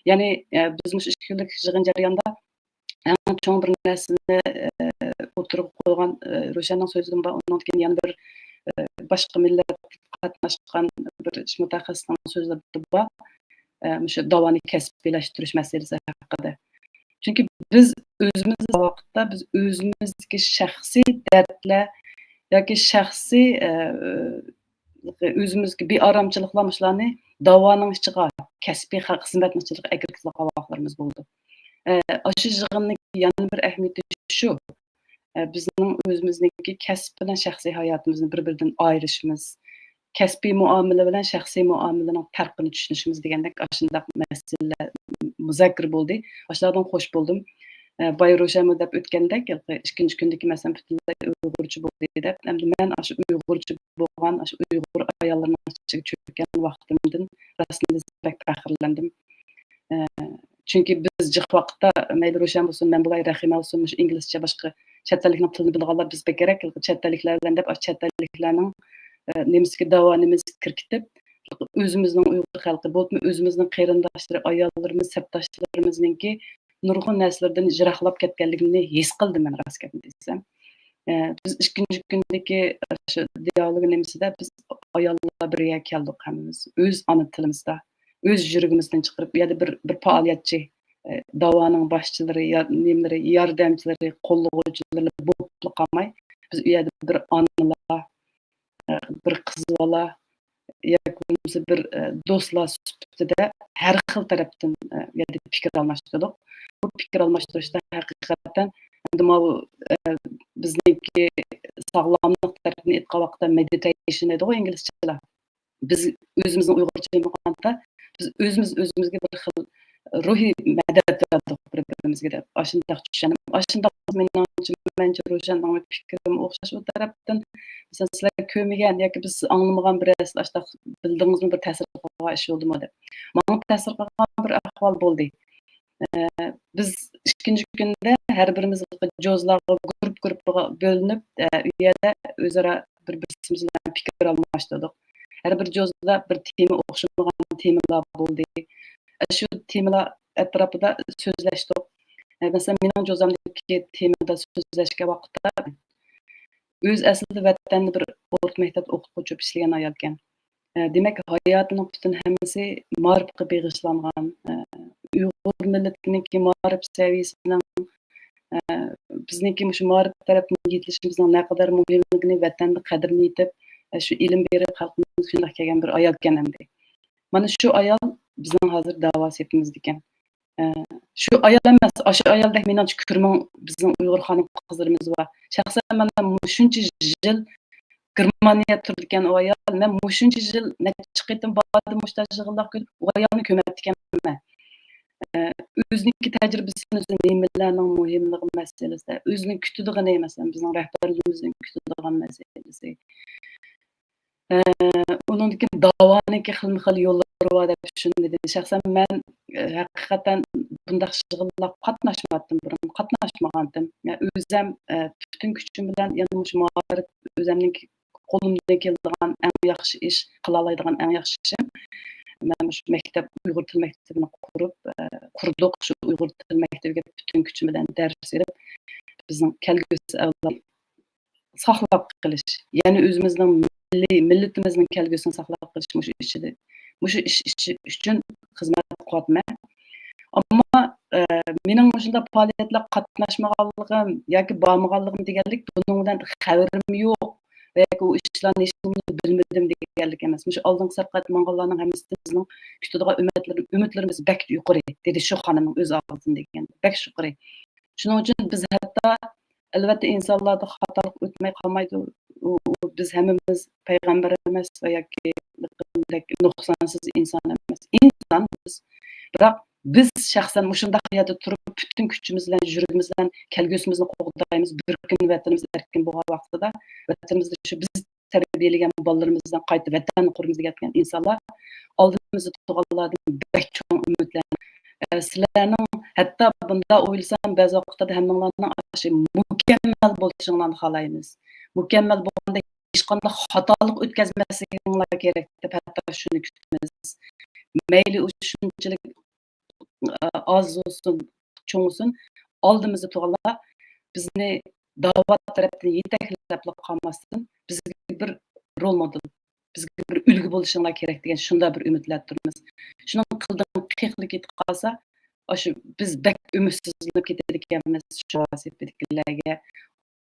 يەنى، ئە، بىز مۇشۇ ئىككى كۈنلۈك يىغىن جەريانىدا ئەڭ چوڭ بىر نەرسىنى، ئە، ئوتتۇرىغا قويغان، ئە، روشەننىڭ سۆزىدىن بار، ئۇنىڭدىن كېيىن يەنە بىر، ئە، باشقا مىللەت قاتناشقان بىر ئىش مۇتەخەسسىسنىڭ سۆزلىرىدىن بار. ئە، مۇشۇ داۋانى كەسپىيلەشتۈرۈش مەسىلىسى ھەققىدە. چۈنكى بىز ئۆزىمىز ۋاقىتتا بىز ئۆزىمىزدىكى شەخسىي دەردلەر ياكى شەخسىي، ئە، ئۆزىمىزگە بىئارامچىلىقلار مۇشۇلارنى داۋانىڭ ئىچىغا، كەسپىي خە-، خىزمەتنىڭ ئىچىگە ئەكىرگۈزىدىغان ۋاقىتلىرىمىز بولىدۇ. ئە، ئاشۇ يىغىننىڭ يەنە بىر ئەھمىيىتى شۇ، ئە، بىزنىڭ ئۆزىمىزنىڭكى كەسىپ بىلەن شەخسىي ھاياتىمىزنى بىر-بىرىدىن ئايرىشىمىز، كەسپىي مۇئامىلە بىلەن شەخسىي مۇئامىلىنىڭ پەرقىنى چۈشىنىشىمىز دېگەندەك ئاشۇنداق مەسىلىلەر مۇزاكىرە بولدى. ئاشۇلاردىن خوش بولدۇم. ئە، بايا روشەنمۇ دەپ ئۆتكەندەك، ئىككىنچى كۈندىكى مەسىلەن پۈتۈنلەي ئۇيغۇرچە بولدى دەپ، ئەمدى مەن ئاشۇ ئۇيغۇرچە بولغان، ئاشۇ ئۇيغۇر ئاياللىرىنىڭ ئىچىگە چۆككەن ۋاقتىمدىن راستىنى دېسەم بەك پەخىرلەندىم. ئە، چۈنكى بىز جىق ۋاقىتتا مەيلى روشەن بولسۇن، مەن بولاي، رەھىمە بولسۇن، مۇشۇ ئىنگلىزچە باشقا چەت ئەللىكنىڭ تىلىنى بىلىدىغانلار بىز بەكرەك چەت ئەللىكلەر بىلەن دەپ، ئاشۇ چەت ئەللىكلەرنىڭ، ئە، نېمىسىگە داۋا نېمىسىگە كىركىتىپ، ئۆزىمىزنىڭ ئۇيغۇر خەلقى، بولۇپمۇ ئۆزىمىزنىڭ قېرىنداشلىرى، ئاياللىرىمىز، سەپداشلىرىمىزنىڭكى نۇرغۇن نەرسىلىرىدىن يىراقلاپ كەتكەنلىكىمنى ھېس قىلدىم مەن، راست گەپنى دېسەم. ئە، بىز ئىككىنچى كۈندىكى شۇ دىئالوگ نېمىسىدە بىز ئاياللار بىر يەرگە كەلدۇق ھەممىمىز. ئۆز ئانا تىلىمىزدا، ئۆز يۈرىكىمىزدىن چىقىرىپ، ئۇ يەردە بىر، بىر پائالىيەتچى، ئە، داۋانىڭ باشچىلىرى، يا-، نېمىلىرى، ياردەمچىلىرى، قوللىغۇچىلىرى بولۇپلا قالماي، بىز ئۇ يەردە بىر ئانىلار، ئە، بىر قىز بالا ياكى بولمىسا بىر، ئە، دوستلار سۈپىتىدە ھەر خىل تەرەپتىن، ئە، يەنە پىكىر ئالماشتۇردۇق. بۇ پىكىر ئالماشتۇرۇشتا ھەقىقەتەن ئەمدى ماۋۇ، ئە، بىزنىڭكى ساغلاملىق تەرىپىنى ئېيتقان ۋاقىتتا مېدىتەيشن دەيدىغۇ ئىنگلىزچىلار. بىز ئۆزىمىزنىڭ ئۇيغۇرچە نېمە قىلغاندا، بىز ئۆزىمىز ئۆزىمىزگە بىر خىل روھىي مەدەت بېرىدۇق بىر-بىرىمىزگە دەپ، ئاشۇنداق چۈشەندىم. ئاشۇنداق مېنىڭچە، مەنچە روشەننىڭ پىكرىمۇ ئوخشاش ئۇ تەرەپتىن. مەسىلەن، سىلەر كۆرمىگەن ياكى بىز ئاڭلىمىغان بىر نەرسىلەر ئاشۇنداق بىلدىڭىزمۇ، بىر تەسىر قىلغان ئىش بولدىمۇ دەپ. ماڭا تەسىر قىلغان بىر ئەھۋال بولدى. ئە، بىز ئىككىنچى كۈندە ھەر بىرىمىز جوزلارغا، گۇرۇپ گۇرۇپپىغا بۆلۈنۈپ، ئە، ئۇ يەردە ئۆزئارا بىر بىرسىمىز بىلەن پىكىر ئالماشتۇردۇق. ھەر بىر جوزىدا بىر تېما، ئوخشىمىغان تېمىلار بولدى. ئە، شۇ تېمىلار ئەتراپىدا سۆزلەشتۇق. ئە، مەسىلەن، مېنىڭ جوزامدىكى تېمىدا سۆزلەشكەن ۋاقىتتا، ئۆزى ئەسلىدە ۋەتەندە بىر ئوتتۇرا مەكتەپتە ئوقۇتقۇچى بولۇپ ئىشلىگەن ئايالكەن. ئە، دېمەك، ھاياتىنىڭ پۈتۈن ھەممىسى مائارىپقا بېغىشلانغان. ئە، ئۇيغۇر مىللىتىنىڭكى مائارىپ سەۋىيەسىنىڭ، ئە، بىزنىڭكى مۇشۇ مائارىپ تەرەپتىن يېتىلىشىمىزنىڭ نەقەدەر مۇھىملىكىنى، ۋەتەندە قەدرىنى يېتىپ، ئە، شۇ ئىلىم بېرىپ، خەلقىمىزگە شۇنداق كەلگەن بىر ئايالكەن ئەمدى. مانا شۇ ئايال بىزنىڭ ھازىر داۋا سېپىمىزدىكەن. ئە، شۇ ئايال ئەمەس، ئاشۇ ئايالدەك مېنىڭچە كۆرمىڭ، بىزنىڭ ئۇيغۇر خانىم-قىزلىرىمىز بار. شەخسەن مەن مۇشۇنچە يىل گېرمانىيەدە تۇرىدىكەن ئۇ ئايال، مەن مۇشۇنچە يىل نەچچە قېتىم باردىم مۇشۇنداق يىغىنلارغا كۆرۈپ، ئۇ ئايالنى كۆرمەپتىكەنمەن. ئە، ئۆزىنىڭكى تەجرىبىسىنى، ئۆزى نېمىلەرنىڭ مۇھىملىقى مەسىلىسىدە، ئۆزىنىڭ كۈتىدىغىنى، مەسىلەن، بىزنىڭ رەھبەرلىرىمىزنىڭ كۈتىدىغان مەسىلىسى. ئە، ئۇنىڭدىن كېيىن داۋانىڭكى خىلمۇ خىل يوللىرى بار دەپ چۈشىنىدۇ. شەخسەن مەن، ئە، ھەقىقەتەن بۇنداق يىغىنلارغا قاتناشماپتىم، بۇرۇن قاتناشمىغانتىم. يا ئۆزەم، ئە، پۈتۈن كۈچۈم بىلەن يەنە مۇشۇ مائارىپ ئۆزەمنىڭ قولۇمدىن كېلىدىغان ئەڭ ياخشى ئىش، قىلالايدىغان ئەڭ ياخشى ئىشىم، مەن مۇشۇ مەكتەپ، ئۇيغۇر تىل مەكتىپىنى قۇرۇپ، ئە، قۇردۇق. شۇ ئۇيغۇر تىل مەكتىپىگە پۈتۈن كۈچۈم بىلەن دەرس بېرىپ، بىزنىڭ كەلگۈسى ئەۋلاد ساقلاپ قېلىش، يەنى ئۆزىمىزنىڭ مىللىي، مىللىتىمىزنىڭ كەلگۈسىنى ساقلاپ قېلىش مۇشۇ ئىچىدە، مۇشۇ ئىش، ئىش ئۈچۈن خىزمەت قىلىۋاتىمەن. ئەمما، ئە، مېنىڭ مۇشۇنداق پائالىيەتلەرگە قاتناشمىغانلىقىم ياكى بارمىغانلىقىم دېگەنلىك، بۇنىڭ بىلەن خەۋىرىم يوق ۋە ياكى ئۇ ئىشلارنى ھېچنېمىنى بىلمىدىم دېگەنلىك ئەمەس. مۇشۇ ئالدىنقى سەپقە ماڭغانلارنىڭ ھەممىسى بىزنىڭ كۈتىدىغان ئۈمىدلىرىمىز بەك يۇقىرى، دېدى شۇ خانىمنىڭ ئۆز ئاغزىدىن دېگەن، بەك يۇقىرى. شۇنىڭ ئۈچۈن بىز ھەتتا ئەلۋەتتە، ئىنسانلاردا خاتالىق ئۆتمەي قالمايدۇ. ئۇ، ئۇ، بىز ھەممىمىز پەيغەمبەر ئەمەس ۋە ياكى بىر نۇقسانسىز ئىنسان ئەمەس. ئىنسان بىز. بىراق بىز شەخسەن مۇشۇنداق يەردە تۇرۇپ، پۈتۈن كۈچىمىز بىلەن، يۈرىكىمىز بىلەن كەلگۈسىمىزنى قوغدايمىز. بىر كۈنى ۋەتىنىمىز ئەركىن بولغان ۋاقتىدا، ۋەتىنىمىزدە شۇ بىز تەربىيەلىگەن بالىلىرىمىزنى قايتا ۋەتەن قۇرىمىز دېگەن ئىنسانلار ئالدىمىزدا تۇرغانلاردىن بەك چوڭ ئۈمىدلەر. ئە، سىلەرنىڭ ھەتتا بۇنداق ئويلىسام، بەزى ۋاقىتلاردا ھەممىڭلارنىڭ ئاشۇ مۇكەممەل بولۇشۇڭلارنى خالايمىز. مۇكەممەل بولغاندا ھېچقانداق خاتالىق ئۆتكەزمەسلىكىڭلار كېرەك دەپ ھەتتا شۇنى كۈتىمىز. مەيلى ئۇ شۇنچىلىك، ئە، ئاز بولسۇن، چوڭ بولسۇن، ئالدىمىزدا تۇرغانلار بىزنى داۋا تەرەپتىن يېتەكلەپلا قالماستىن، بىزگە بىر رول مودېل، بىزگە بىر ئۈلگە بولۇشۇڭلار كېرەك دېگەن شۇنداق بىر ئۈمىدلەردە تۇرىمىز. شۇنىڭ قىلدىن قېقىلىپ كېتىپ قالسا، ئاشۇ بىز بەك ئۈمىدسىزلىنىپ كېتىدىكەنمىز شۇ سېپىدىكىلەرگە.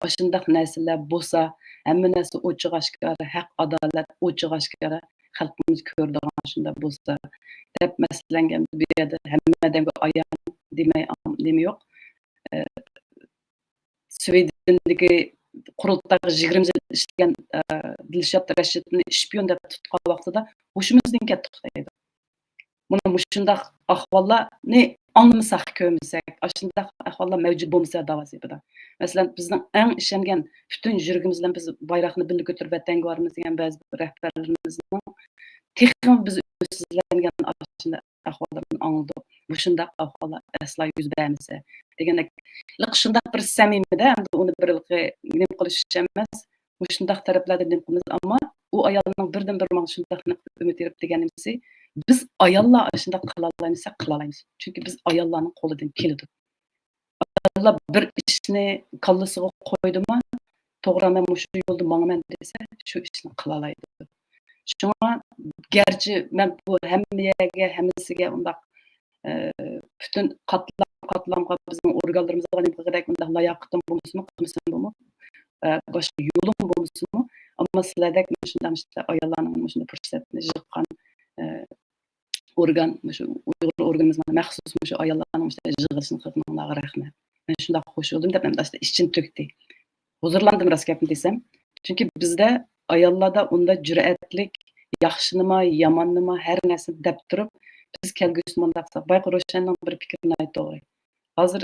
ئاشۇنداق نەرسىلەر بولسا، ھەممە نەرسە ئوچۇق ئاشكارا، ھەق، ئادالەت ئوچۇق ئاشكارا، خەلقىمىز كۆرىدىغان شۇنداق بولسا، دەپ مەسىلەن، بۇ يەردە ھەممە ئادەمگە ئايان دېمەي، نېمە يوق. ئە، سۋېدېندىكى قۇرۇلتايغا يىگىرمە يىل ئىشلىگەن، ئە، دىلشات رەشىتنى شپىيون دەپ تۇتقان ۋاقتىدا ھوشىمىزدىن كەتتۇق دەيدۇ. مانا مۇشۇنداق ئەھۋاللارنى ئاڭلىمىساق، كۆرمىسەك، ئاشۇنداق ئەھۋاللار مەۋجۇت بولمىسا داۋا سېپىدا. مەسىلەن، بىزنىڭ ئەڭ ئىشەنگەن، پۈتۈن يۈرىكىمىز بىلەن بىز بايراقنى بىللە كۆتۈرۈپ ۋەتەنگە بارىمىز دېگەن بەزى بىر رەھبەرلىرىمىزنىڭ تېخىمۇ بىز ئۈمىدسىزلەنگەن ئاشۇنداق ئەھۋاللىرىنى ئاڭلىدۇق. مۇشۇنداق ئەھۋاللار ئەسلا يۈز بەرمىسە دېگەندەك، شۇنداق بىر سەمىمىدە، ئەمدى ئۇنى بىر نېمە قىلىش ئەمەس، مۇشۇنداق تەرەپلەردە نېمە قىلىمىز، ئەمما ئۇ ئايالنىڭ بىردىنبىر ماڭا شۇنداق ئۈمىد بېرىپ دېگەن نېمىسى، بىز ئاياللار ئاشۇنداق قىلالايمىساق قىلالايمىز. چۈنكى بىز ئاياللارنىڭ قولىدىن كېلىدۇ. ئاياللار بىر ئىشنى كاللىسىغا قويدىمۇ، توغرا، مەن مۇشۇ يولدا ماڭىمەن دېسە، شۇ ئىشنى قىلالايدۇ. شۇڭا گەرچە مەن بۇ ھەممە يەرگە، ھەممىسىگە ئۇنداق ئە، پۈتۈن قاتلام-قاتلامغا بىزنىڭ ئورگانلىرىمىزغا نېمە قىلغۇدەك ئۇنداق لاياقىتىم بولمىسىمۇ، قىلمىسىمۇ، ئە، باشقا يولۇم بولمىسىمۇ، ئەمما سىلەردەك مۇشۇنداق ئىشلار، ئاياللارنىڭ مۇشۇنداق پۇرسەتنى يىغقان، ئە، ئورگان، مۇشۇ ئۇيغۇر ئورگىنىمىزنىڭ مەخسۇس مۇشۇ ئاياللارنىڭ مۇشۇنداق يىغىلىشىنى قىلغىنىڭلارغا رەھمەت. مەن شۇنداق خوش بولدۇم دەپ، مەن ئىچىم تۆكتى. ھۇزۇرلاندىم راست گەپنى دېسەم. چۈنكى بىزدە ئاياللاردا ئۇنداق جۈرئەتلىك، ياخشىنىمۇ، ياماننىمۇ، ھەر نەرسىنى دەپ تۇرۇپ، بىز كەلگۈسىدە مۇنداق قىلساق، بايقى روشەننىڭ بىر پىكرى ناھايىتى توغرا. ھازىر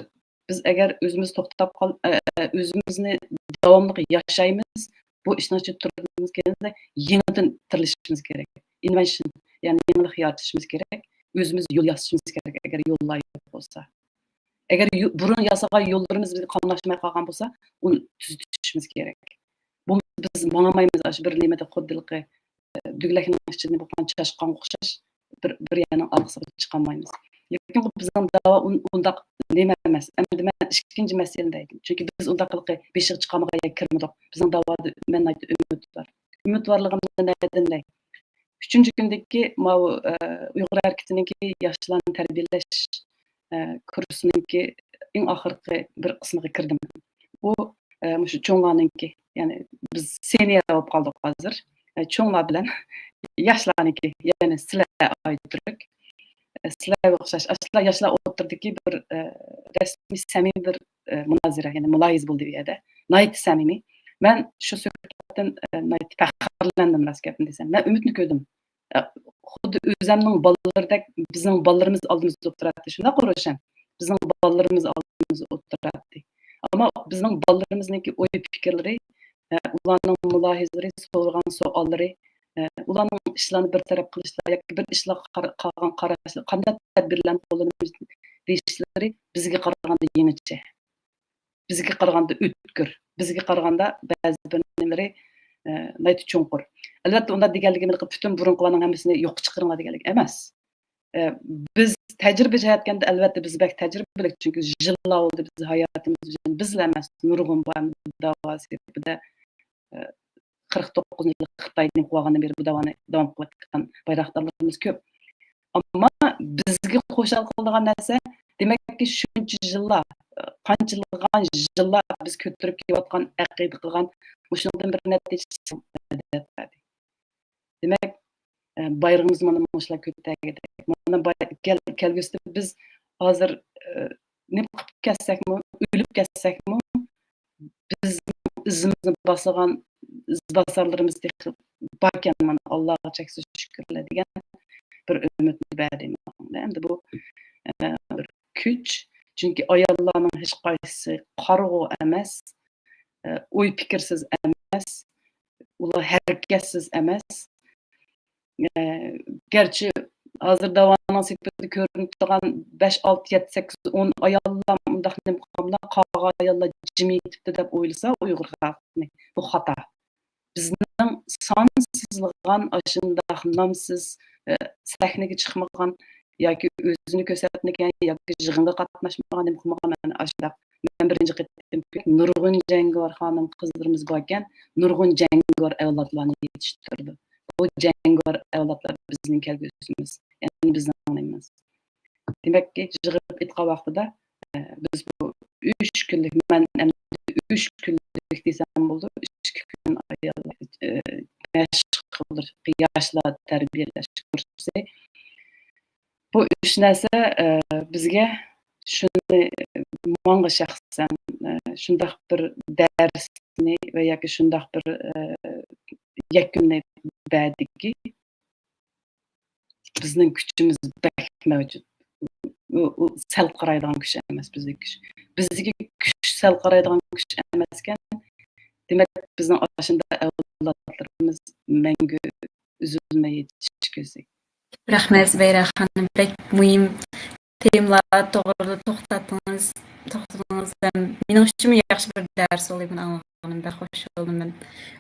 بىز ئەگەر ئۆزىمىز توختاپ قال-، ئە، ئە، ئۆزىمىزنى داۋاملىق ياشايمىز، بۇ ئىشنىڭ ئىچىدە تۇرىدىغىمىز كەلگەندە يېڭىدىن تىرىلىشىمىز كېرەك. ئىنۋېنشن، يەنى يېڭىلىق يارىتىشىمىز كېرەك. ئۆزىمىز يول ياسىشىمىز كېرەك، ئەگەر يوللار يوق بولسا. ئەگەر يو-، بۇرۇن ياسىغان يوللىرىمىز بىزگە قاملاشماي قالغان بولسا، ئۇنى تۈزىتىشىمىز كېرەك. بولمىسا بىز ماڭالمايمىز، ئاشۇ بىر نېمىدە خۇددى ھېلىقى، ئە، دۈگلەكنىڭ ئىچىدە بولغان چاشقانغا ئوخشاش بىر، بىر يەرنىڭ ئارقىسىغا چىقالمايمىز. لېكىن بىزنىڭ داۋا ئۇن-، ئۇنداق نېمە ئەمەس. ئەمدى مەن ئىككىنچى مەسىلىنى دەيدۇ. چۈنكى بىز ئۇنداق ھېلىقى بېشىغا چىقالمىغان يەرگە كىرمىدۇق. بىزنىڭ داۋادا مەن ناھايىتى ئۈمىدۋار. ئۈمىدۋارلىقىمنى نەدىن دەي؟ ئۈچىنچى كۈندىكى ماۋۇ، ئە، ئۇيغۇر ھەرىكىتىنىڭكى ياشلارنى تەربىيەلەش، ئە، كۇرسىنىڭكى ئەڭ ئاخىرقى بىر قىسمىغا كىردىم. ئۇ، ئە، مۇشۇ چوڭلارنىڭكى، يەنى بىز سېنىيەر بولۇپ قالدۇق ھازىر. ئە، چوڭلار بىلەن ياشلارنىڭكى، يەنى سىلەر ئايتتۇرۇك. ئە، سىلەرگە ئوخشاش، ئاشۇنداق ياشلار ئوتتۇرىدىكى بىر، ئە، رەسمىي، سەمىمىي بىر، ئە، مۇنازىرە، يەنى مۇلاھىزە بولدى بۇ يەردە. ناھايىتى سەمىمىي. مەن شۇ سۆھبەتتىن، ئە، ناھايىتى پەخىرلەندىم، راست گەپنى دېسەم. مەن ئۈمىدنى كۆردۈم. ئە، خۇددى ئۆزەمنىڭ بالىلىرىدەك بىزنىڭ بالىلىرىمىز ئالدىمىزدا ئولتۇراتتى. شۇنداققۇ روشەن؟ بىزنىڭ بالىلىرىمىز ئالدىمىزدا ئولتۇراتتى. ئەمما بىزنىڭ بالىلىرىمىزنىڭكى ئوي پىكىرلىرى، ئە، ئۇلارنىڭ مۇلاھىزىلىرى، سورىغان سوئاللىرى، ئە، ئۇلارنىڭ ئىشلارنى بىر تەرەپ قىلىشلار ياكى بىر ئىشلارغا قار-، قالغان قاراشلىرى، قانداق تەدبىرلەرنى قوللىنىمىز دېيىشلىرى بىزگە قارىغاندا يېڭىچە. بىزگە قارىغاندا ئۆتكۈر، بىزگە قارىغاندا بەزى بىر نېمىلىرى، ئە، ناھايىتى چوڭقۇر. ئەلۋەتتە، ئۇنداق دېگەنلىكىم پۈتۈن بۇرۇنقىلارنىڭ ھەممىسىنى يوققا چىقىرىڭلار دېگەنلىك ئەمەس. ئە، بىز تەجرىبە جەھەتتىن ئەلۋەتتە بىز بەك تەجرىبىلىك، چۈنكى يىللار بولدى بىز ھاياتىمىز ئۈچۈن، بىزلا ئەمەس، نۇرغۇن بار داۋاسى بىردە، ئە، قىرىق توققۇزىنچى يىلى خىتاينى قوغلىغاندىن بېرى بۇ داۋانى داۋام قىلىۋاتقان بايراقدارلىرىمىز كۆپ. ئەمما بىزگە خۇشال قىلىدىغان نەرسە، دېمەككى، شۇنچە يىللار، قانچىلىغان يىللار بىز كۆتۈرۈپ كېلىۋاتقان، ئەقىدە قىلغان، مۇشۇنىڭدىن بىر نەتىجە چىقسا دەپ. دېمەك، ئە، بايرىقىمىز مانا مۇشۇلار كۆتەرگۈدەك. مانا باي-، كەل-، كەلگۈسىدە بىز ھازىر، ئە، نېمە قىلىپ كەتسەكمۇ، ئۆلۈپ كەتسەكمۇ، بىزنىڭ ئىزىمىزنى باسىدىغان ئىزباسارلىرىمىز تېخى باركەن، مانا، ئاللاغا چەكسىز شۈكۈرلەر دېگەن بىر ئۈمىدنى بەردى ماڭا. ئەمدى بۇ، ئە، بىر كۈچ. چۈنكى ئاياللارنىڭ ھېچقايسىسى قارىغۇ ئەمەس، ئە، ئوي پىكىرسىز ئەمەس، ئۇلار ھەرىكەتسىز ئەمەس. ئە، گەرچە ھازىر داۋانىڭ سېپىدە كۆرۈنۈپ تۇرغان بەش، ئالتە، يەتتە، سەككىز، ئون ئاياللار مۇنداق نېمە قىلغان، قالغان ئاياللار جىم يېتىپتۇ دەپ ئويلىسا ئۇيغۇر خەلقىنى، بۇ خاتا. بىزنىڭ سانسىزلىغان ئاشۇنداق نامسىز، ئە، سەھنىگە چىقمىغان ياكى ئۆزىنى كۆرسەتمىگەن ياكى يىغىنغا قاتناشمىغان، نېمە قىلمىغان، مانا ئاشۇنداق. مەن بىرىنچى قېتىم نۇرغۇن جەڭگىۋار خانىم قىزلىرىمىز باركەن، نۇرغۇن جەڭگىۋار ئەۋلادلارنى يېتىشتۈرىدۇ. بۇ جەڭگىۋار ئەۋلادلار بىزنىڭ كەلگۈسىمىز، يەنى بىزنىڭ نېمىمىز. دېمەككى، يىغىپ ئېيتقان ۋاقتىدا، ئە، بىز بۇ ئۈچ كۈنلۈك، مەن ئەمدى ئۈچ كۈنلۈك دېسەم بولىدۇ، ئىككى كۈن ئاياللار، ئە، مەشىق قىلدۇرۇش، ياشلار تەربىيەلەش كۇرسى. بۇ ئۈچ نەرسە، ئە، بىزگە شۇنى، ماڭا شەخسەن، ئە، شۇنداق بىر دەرسنى ۋە ياكى شۇنداق بىر، ئە، يەكۈننى بەردىكى، بىزنىڭ كۈچىمىز بەك مەۋجۇت. ئۇ، ئۇ سەل قارايدىغان كۈچ ئەمەس بىزدىكى كۈچ. بىزدىكى كۈچ سەل قارايدىغان كۈچ ئەمەسكەن. دېمەك، بىزنىڭ ئاشۇنداق ئەۋلادلىرىمىز مەڭگۈ ئۈزۈلمەي يېتىشى كېرەك. رەھمەت، زۇبەيرە خانىم، بەك مۇھىم تېمىلار توغرىدا توختاتتىڭىز، توختىدىڭىز. مېنىڭ ئۈچۈنمۇ ياخشى بىر دەرس بولدى، بۇنى ئاڭلىغىنىم بەك خوش بولدۇم. مەن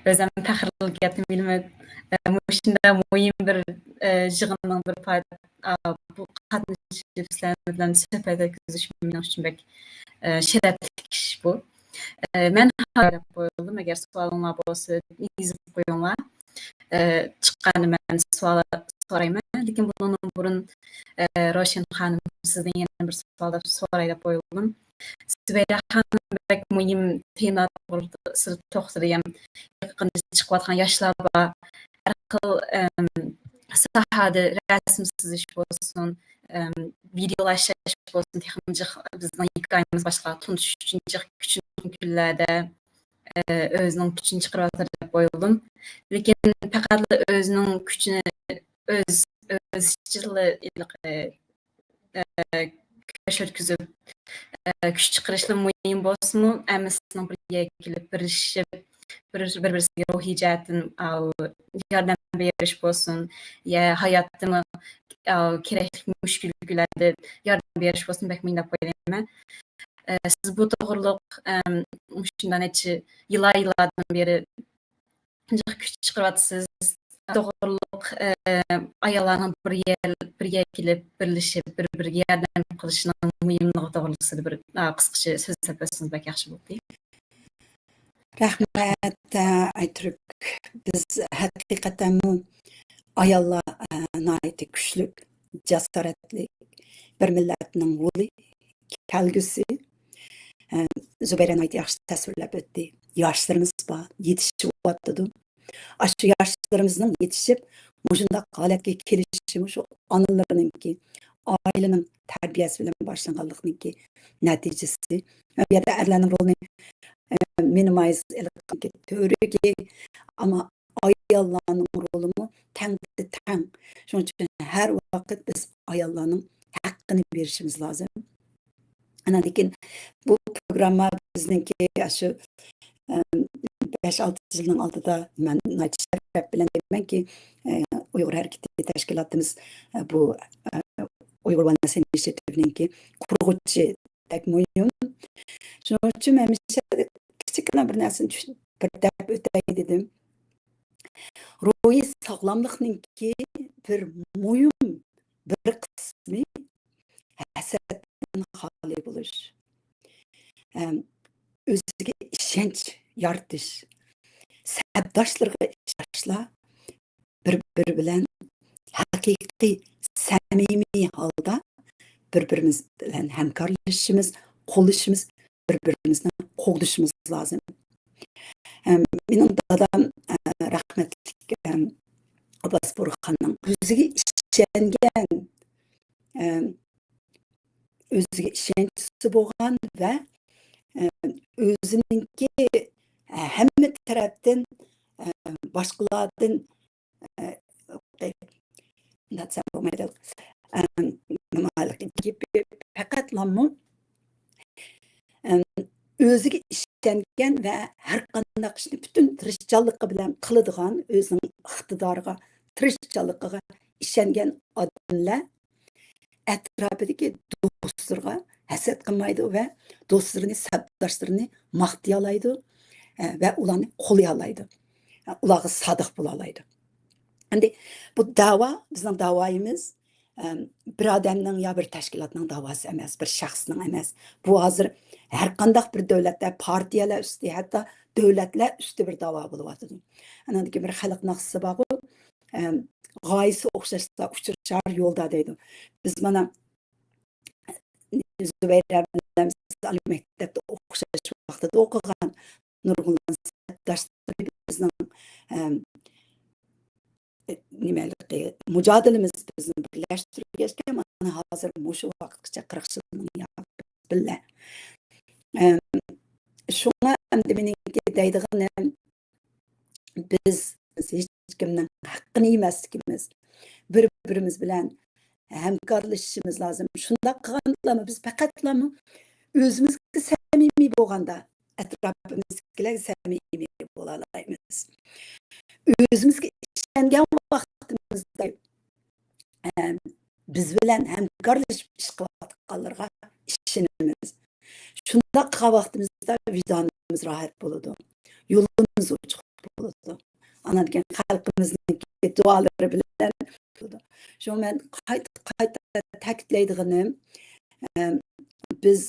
ئۆزۈم پەخىرلىنىپ كەتتىم، بىلىمەن. ئە، مۇشۇنداق مۇھىم بىر، ئە، يىغىننىڭ بىر پار-، ئا، بۇ قاتنىشىپ سىلەر بىلەن سۆھبەت ئۆتكۈزۈش مېنىڭ ئۈچۈن بەك، ئە، شەرەپلىك ئىش بۇ. ئە، مەن ھازىر قويۇلدۇم، ئەگەر سوئالىڭلار بولسا يېزىپ قويۇڭلار. ئە، چىققاندا مەن سوئال سورايمەن، لېكىن بۇنىڭدىن بۇرۇن، ئە، روشەن خانىم، سىزدىن يەنە بىر سوئال دەپ سوراي دەپ قويۇلدۇم. زۇبەيدە خانىم بەك مۇھىم تېما توغرىسىدا توختىدى، يەنى يېقىندا چىقىۋاتقان ياشلار بار. ھەر خىل، ئەم، ساھەدە رەسىم سىزىش بولسۇن، ئەم، ۋىدېئولار ئىشلەش بولسۇن، تېخىمۇ جىق بىزنىڭ ھېكايىمىز باشقىلارغا تونۇتۇش ئۈچۈن جىق كۈچىنىڭ كۈنلەردە، ئە، ئۆزىنىڭ كۈچىنى چىقىرىۋاتىدۇ دەپ ئويلىدىم. لېكىن پەقەتلا ئۆزىنىڭ كۈچىنى ئۆز، ئۆز ئىچىدىلا ھېلىقى ئە، كۈرەش ئۆتكۈزۈپ، ئە، كۈچ چىقىرىشلا مۇھىم بولسىمۇ، ھەممىسىنىڭ بىر يەرگە كېلىپ، بىرلىشىپ، بىر، بىر-بىرسىگە روھىي جەھەتتىن، ئاۋۇ، ياردەم بېرىش بولسۇن، يا ھاياتتىمۇ، ئاۋۇ، كېرەكلىك مۈشكۈللۈكلەردە ياردەم بېرىش بولسۇن، بەك مۇھىم دەپ ئويلايمەن. ئە، سىز بۇ توغرۇلۇق، ئەم، مۇشۇنداق نەچچە يىللار، يىللاردىن بېرى جىق كۈچ چىقىرىۋاتىسىز. توغرۇلۇق، ئە، ئاياللارنىڭ بىر يەر، بىر يەرگە كېلىپ، بىرلىشىپ، بىر-بىرىگە ياردەم قىلىشىنىڭ مۇھىملىقى توغرىسىدا بىر، ئا، قىسقىچە سۆزلەپ ئۆتسىڭىز بەك ياخشى بولدى. رەھمەت، ئە، ئايتۈرك. بىز ھەقىقەتەنمۇ ئاياللار، ئە، ناھايىتى كۈچلۈك، جاسارەتلىك، بىر مىللەتنىڭ غولى، كەلگۈسى. ئە، زۇبەيرە ناھايىتى ياخشى تەسۋىرلەپ ئۆتتى. ياشلىرىمىز بار، يېتىشىۋاتىدۇ. ئاشۇ ياشلىرىمىزنىڭ يېتىشىپ، مۇشۇنداق ھالەتكە كېلىشى مۇشۇ ئانىلىرىنىڭكى، ئائىلىنىڭ تەربىيەسى بىلەن باشلانغانلىقنىڭكى نەتىجىسى. بۇ يەردە ئەرلەرنىڭ رولىنى، ئە، مىنىمايز قىلىشنىڭكى تۈۋرۈكى، ئەمما ئاياللارنىڭ رولىمۇ تەڭدە تەڭ. شۇنىڭ ئۈچۈن ھەر ۋاقىت بىز ئاياللارنىڭ ھەققىنى بېرىشىمىز لازىم. ئاندىن كېيىن بۇ پروگرامما بىزنىڭكى شۇ، ئەم، بەش-ئالتە يىلنىڭ ئالدىدا مەن ناھايىتى شەرەپ بىلەن دەيمەنكى، ئە، ئۇيغۇر ھەرىكىتى تەشكىلاتىمىز، ئە، بۇ، ئە، ئۇيغۇر ۋېلنېس ئىنىشىياتىۋىنىڭكى قۇرغۇچى بەك مۇھىم. شۇنىڭ ئۈچۈن مەن مۇشۇ يەردە كىچىككىنە بىر نەرسىنى چۈش-، بىر دەپ ئۆتەي دېدىم. روھىي ساغلاملىقنىڭكى بىر مۇھىم بىر قىسمى ھەسەتتىن خالىي بولۇش. ئەم، ئۆزىگە ئىشەنچ يارىتىش، سەپداشلىرىغا ئىشەنچلەر بىر-بىرى بىلەن ھەقىقىي، سەمىمىي ھالدا بىر-بىرىمىز بىلەن ھەمكارلىشىشىمىز، قوللىشىمىز، بىر-بىرىمىزنى قوغدىشىمىز لازىم. ئەم، مېنىڭ دادام، ئە، رەھمەتلىك، ئەم، ئابباس بورخاننىڭ ئۆزىگە ئىشەنگەن، ئەم، ئۆزىگە ئىشەنچىسى بولغان ۋە، ئەم، ئۆزىنىڭكى، ئە، ھەممە تەرەپتىن، ئە، باشقىلاردىن ئە، ئوكەي. ئۇنداق دېسەم بولمايدۇ. ئەم، ماڭا گېپى پەقەتلاممۇ، ئەم، ئۆزىگە ئىشەنگەن ۋە ھەر قانداق ئىشنى پۈتۈن تىرىشچانلىقى بىلەن قىلىدىغان، ئۆزىنىڭ ئىقتىدارىغا، تىرىشچانلىقىغا ئىشەنگەن ئادەملەر ئەتراپىدىكى دوستلىرىغا ھەسەت قىلمايدۇ ۋە دوستلىرىنى، سەپداشلىرىنى ماختىيالايدۇ، ئە، ۋە ئۇلارنى قوللىيالايدۇ. ئە، ئۇلارغا سادىق بولالايدۇ. ئەمدى بۇ دەۋا، بىزنىڭ دەۋايىمىز، ئەم، بىر ئادەمنىڭ يا بىر تەشكىلاتنىڭ دەۋاسى ئەمەس، بىر شەخسنىڭ ئەمەس. بۇ ھازىر ھەر قانداق بىر دۆلەتتە پارتىيەلەر ئۈستى، ھەتتا دۆلەتلەر ئۈستى بىر دەۋا بولۇۋاتىدۇ. ئاندىن كېيىن بىر خەلق ناخشىسى بارغۇ، ئەم، غايىسى ئوخشاشلار ئۇچرىشار يولدا دەيدۇ. بىز مانا زۇبەيرە بىلەن بىز ئالىي مەكتەپتە ئوخشاش ۋاقتىدا ئوقۇغان نۇرغۇنلىغان سەپداشلىرى بىزنىڭ، ئەم، نېمىلىكى، مۇجادىلىمىز بىزنى بىرلەشتۈرگەچكە، مانا ھازىر مۇشۇ ۋاقىتقىچە قىرىق يىلنىڭ ياقى بىللە. ئەم، شۇڭا ئەمدى مېنىڭكى دەيدىغىنىم، بىز ھېچ كىمنىڭ ھەققىنى يېمەسلىكىمىز، بىر-بىرىمىز بىلەن ھەمكارلىشىشىمىز لازىم. شۇنداق قىلغاندىلا بىز پەقەتلەمۇ ئۆزىمىزگە سەمىمىي بولغاندا، ئەتراپىمىزدىكىلەرگە سەمىمىي بولالايمىز. ئۆزىمىزگە ئىشەنگەن ۋاقتىمىزدا، ئەم، بىز بىلەن ھەمكارلىشىپ ئىش قىلىۋاتقانلىرىغا ئىشىنىمىز. شۇنداق قىلغان ۋاقتىمىزدا ۋىجدانىمىز راھەت بولىدۇ. يولىمىز ئوچۇق بولىدۇ. ئاندىن كېيىن خەلقىمىزنىڭ دۇئالىرى بىلەن بولىدۇ. شۇڭا مەن قايتا، قايتا تەكىتلەيدىغىنىم، ئەم، بىز،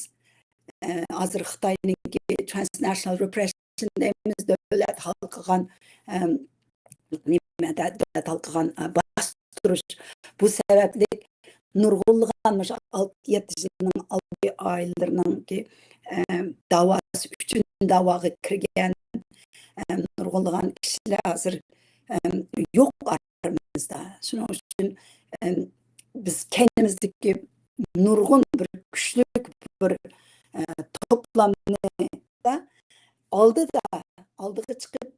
ئە، ھازىر خىتاينىڭكى ترانسناشنال رېپرېشن دەيمىز، دۆلەت ھالقىغان، ئەم، نېمە، دۆلەت ھالقىغان، ئە، باستۇرۇش. بۇ سەۋەبلىك نۇرغۇنلىغان مۇشۇ ئالتە، يەتتە يىلنىڭ ئالدى ئائىلىلىرىنىڭكى، ئەم، داۋاسى ئۈچۈن داۋاغا كىرگەن، ئەم، نۇرغۇنلىغان كىشىلەر ھازىر، ئەم، يوق ئارىمىزدا. شۇنىڭ ئۈچۈن، ئەم، بىز كەينىمىزدىكى نۇرغۇن بىر كۈچلۈك بىر، ئە، توپلامنى ئالدىدا، ئالدىغا چىقىپ،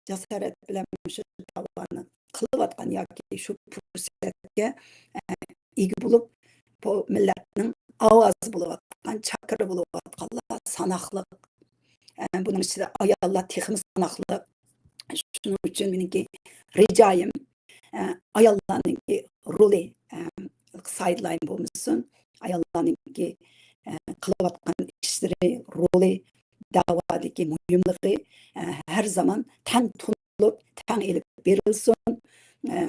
جاسارەت بىلەن مۇشۇ داۋانى قىلىۋاتقان ياكى شۇ پۇرسەتكە، ئە، ئىگە بولۇپ، بۇ مىللەتنىڭ ئاۋازى بولۇۋاتقان، چاكىرى بولۇۋاتقانلار ساناقلىق. ئە، بۇنىڭ ئىچىدە ئاياللار تېخىمۇ ساناقلىق. شۇنىڭ ئۈچۈن مېنىڭكى رىجايىم، ئە، ئاياللارنىڭكى رولى، ئە، سايدلاين بولمىسۇن، ئاياللارنىڭكى، ئە، قىلىۋاتقان ئىشلىرى، رولى، دەۋادىكى مۇھىملىقى، ئە، ھەر زامان تەڭ تونۇلۇپ، تەڭ ئېلىپ بېرىلسۇن. ئە،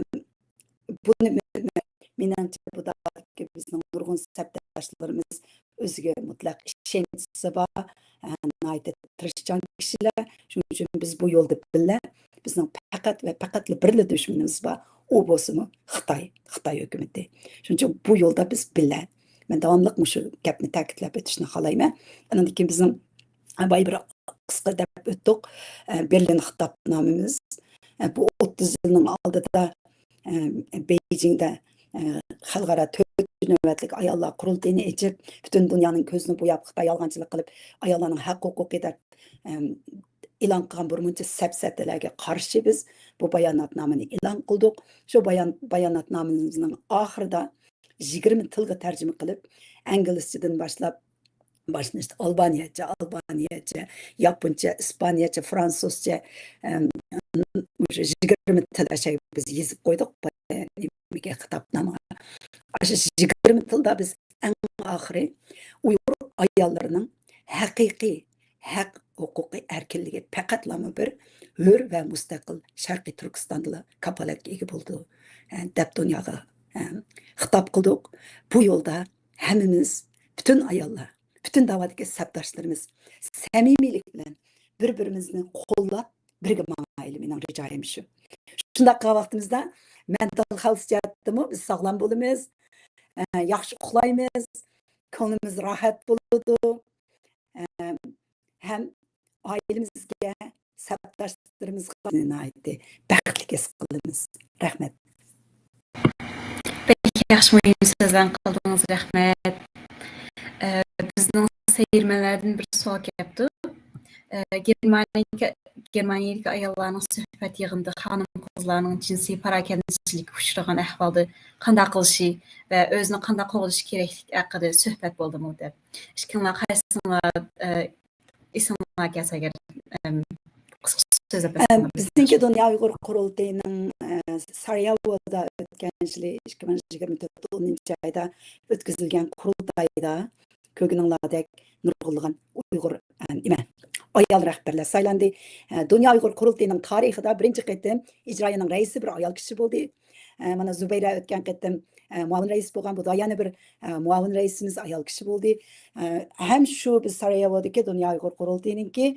بۇنى مە-، مە-، مېنىڭچە، بۇ دەۋادىكى بىزنىڭ نۇرغۇن سەپداشلىرىمىز ئۆزىگە مۇتلەق ئىشەنچىسى بار، ئە، ناھايىتى تىرىشچان كىشىلەر. شۇنىڭ ئۈچۈن بىز بۇ يولدا بىللە. بىزنىڭ پەقەت ۋە پەقەتلا بىرلا دۈشمىنىمىز بار، ئۇ بولسىمۇ خىتاي، خىتاي ھۆكۈمىتى. شۇنىڭ ئۈچۈن بۇ يولدا بىز بىللە. مەن داۋاملىق مۇشۇ گەپنى تەكىتلەپ ئۆتۈشنى خالايمەن. ئاندىن كېيىن بىزنىڭ بايا بىر قىسقا دەپ ئۆتتۇق. ئە، بېرلىن خىتابنامىمىز. ئە، بۇ ئوتتۇز يىلنىڭ ئالدىدا، ئە، بېيجىڭدە، ئە، خەلقئارا تۆت تۆتىنچى نۆۋەتلىك ئاياللار قۇرۇلتىيىنى ئېچىپ، پۈتۈن دۇنيانىڭ كۆزىنى بوياپ، خىتاي يالغانچىلىق قىلىپ، ئاياللارنىڭ ھەق ھوقۇقى دەپ، ئەم، ئېلان قىلغان بىر مۇنچە سەپسەتىلەرگە قارشى بىز بۇ باياناتنامىنى ئېلان قىلدۇق. شۇ بايان-، باياناتنامىمىزنىڭ ئاخىرىدا يىگىرمە تىلغا تەرجىمە قىلىپ، ئىنگلىزچىدىن باشلاپ، باشلىنىشتا ئالبانىيەچە، ئالبانىيەچە، ياپونچە، ئىسپانىيەچە، فرانسۇزچە، ئەم، مۇشۇ يىگىرمە تىل ئەشەگە بىز يېزىپ قويدۇق. نېمىگە، خىتابنامىغا. ئاشۇ يىگىرمە تىلدا بىز ئەڭ ئاخىرى ئۇيغۇر ئاياللىرىنىڭ ھەقىقىي ھەق ھوقۇقى ئەركىنلىكى پەقەتلەمۇ بىر ھۆر ۋە مۇستەقىل شەرقىي تۈركىستاندىلا كاپالەتكە ئىگە بولىدۇ، ئە، دەپ دۇنياغا، ئە، خىتاب قىلدۇق. بۇ يولدا ھەممىمىز، پۈتۈن ئاياللار، پۈتۈن داۋادىكى سەپداشلىرىمىز سەمىمىيلىك بىلەن بىر-بىرىمىزنى قوللاپ، بىرگە ماڭايلى، مېنىڭ رىجايىم شۇ. شۇنداق قىلغان ۋاقتىمىزدا مەنتال خەۋپ جەھەتتىمۇ بىز ساغلام بولىمىز، ئە، ياخشى ئۇخلايمىز، كۆڭلىمىز راھەت بولىدۇ، ئە، ھەم ئائىلىمىزگە، سەپداشلىرىمىزغا ناھايىتى بەختلىك ھېس قىلىمىز. رەھمەت. بەك ياخشى، مۇھىم سۆزلەرنى قىلدىڭىز، رەھمەت. ئە، بىزنىڭ سەيرىمەنلەردىن بىر سوئال كەپتۇ. ئە، گېرمانىيەدىكى، گېرمانىيەدىكى ئاياللارنىڭ سۆھبەت يىغىنىدا خانىم-قىزلارنىڭ جىنسىي پاراكەندىچىلىككە ئۇچرىغان ئەھۋالدا قانداق قىلىشى ۋە ئۆزىنى قانداق قوغدىشى كېرەكلىكى ھەققىدە سۆھبەت بولدىمۇ دەپ. ئىككىڭلار قايسىڭلار، ئە، ئېسىڭلارغا كەلسە ئەگەر، ئەم، قىسقىچە سۆزلەپ ئە، ئۆتسەڭلار. بىزنىڭكى دۇنيا ئۇيغۇر قۇرۇلتىيىنىڭ، ئە، سارياۋودا ئۆتكەن يىلى ئىككى مىڭ يىگىرمە تۆت ئونىنچى ئايدا ئۆتكۈزۈلگەن قۇرۇلتايدا كۆرگىنىڭلاردەك نۇرغۇنلىغان ئۇيغۇر، ئە، نېمە، ئايال رەھبەرلەر سايلاندى. ئە، دۇنيا ئۇيغۇر قۇرۇلتىيىنىڭ تارىخىدا بىرىنچى قېتىم ئىجرائىيىنىڭ رەئىسى بىر ئايال كىشى بولدى. ئە، مانا زۇبەيرە ئۆتكەن قېتىم، ئە، مۇئاۋىن رەئىس بولغان، بۇ دا يەنە بىر، ئە، مۇئاۋىن رەئىسىمىز ئايال كىشى بولدى. ئە، ھەم شۇ بىز سارياۋودىكى دۇنيا ئۇيغۇر قۇرۇلتىيىنىڭكى،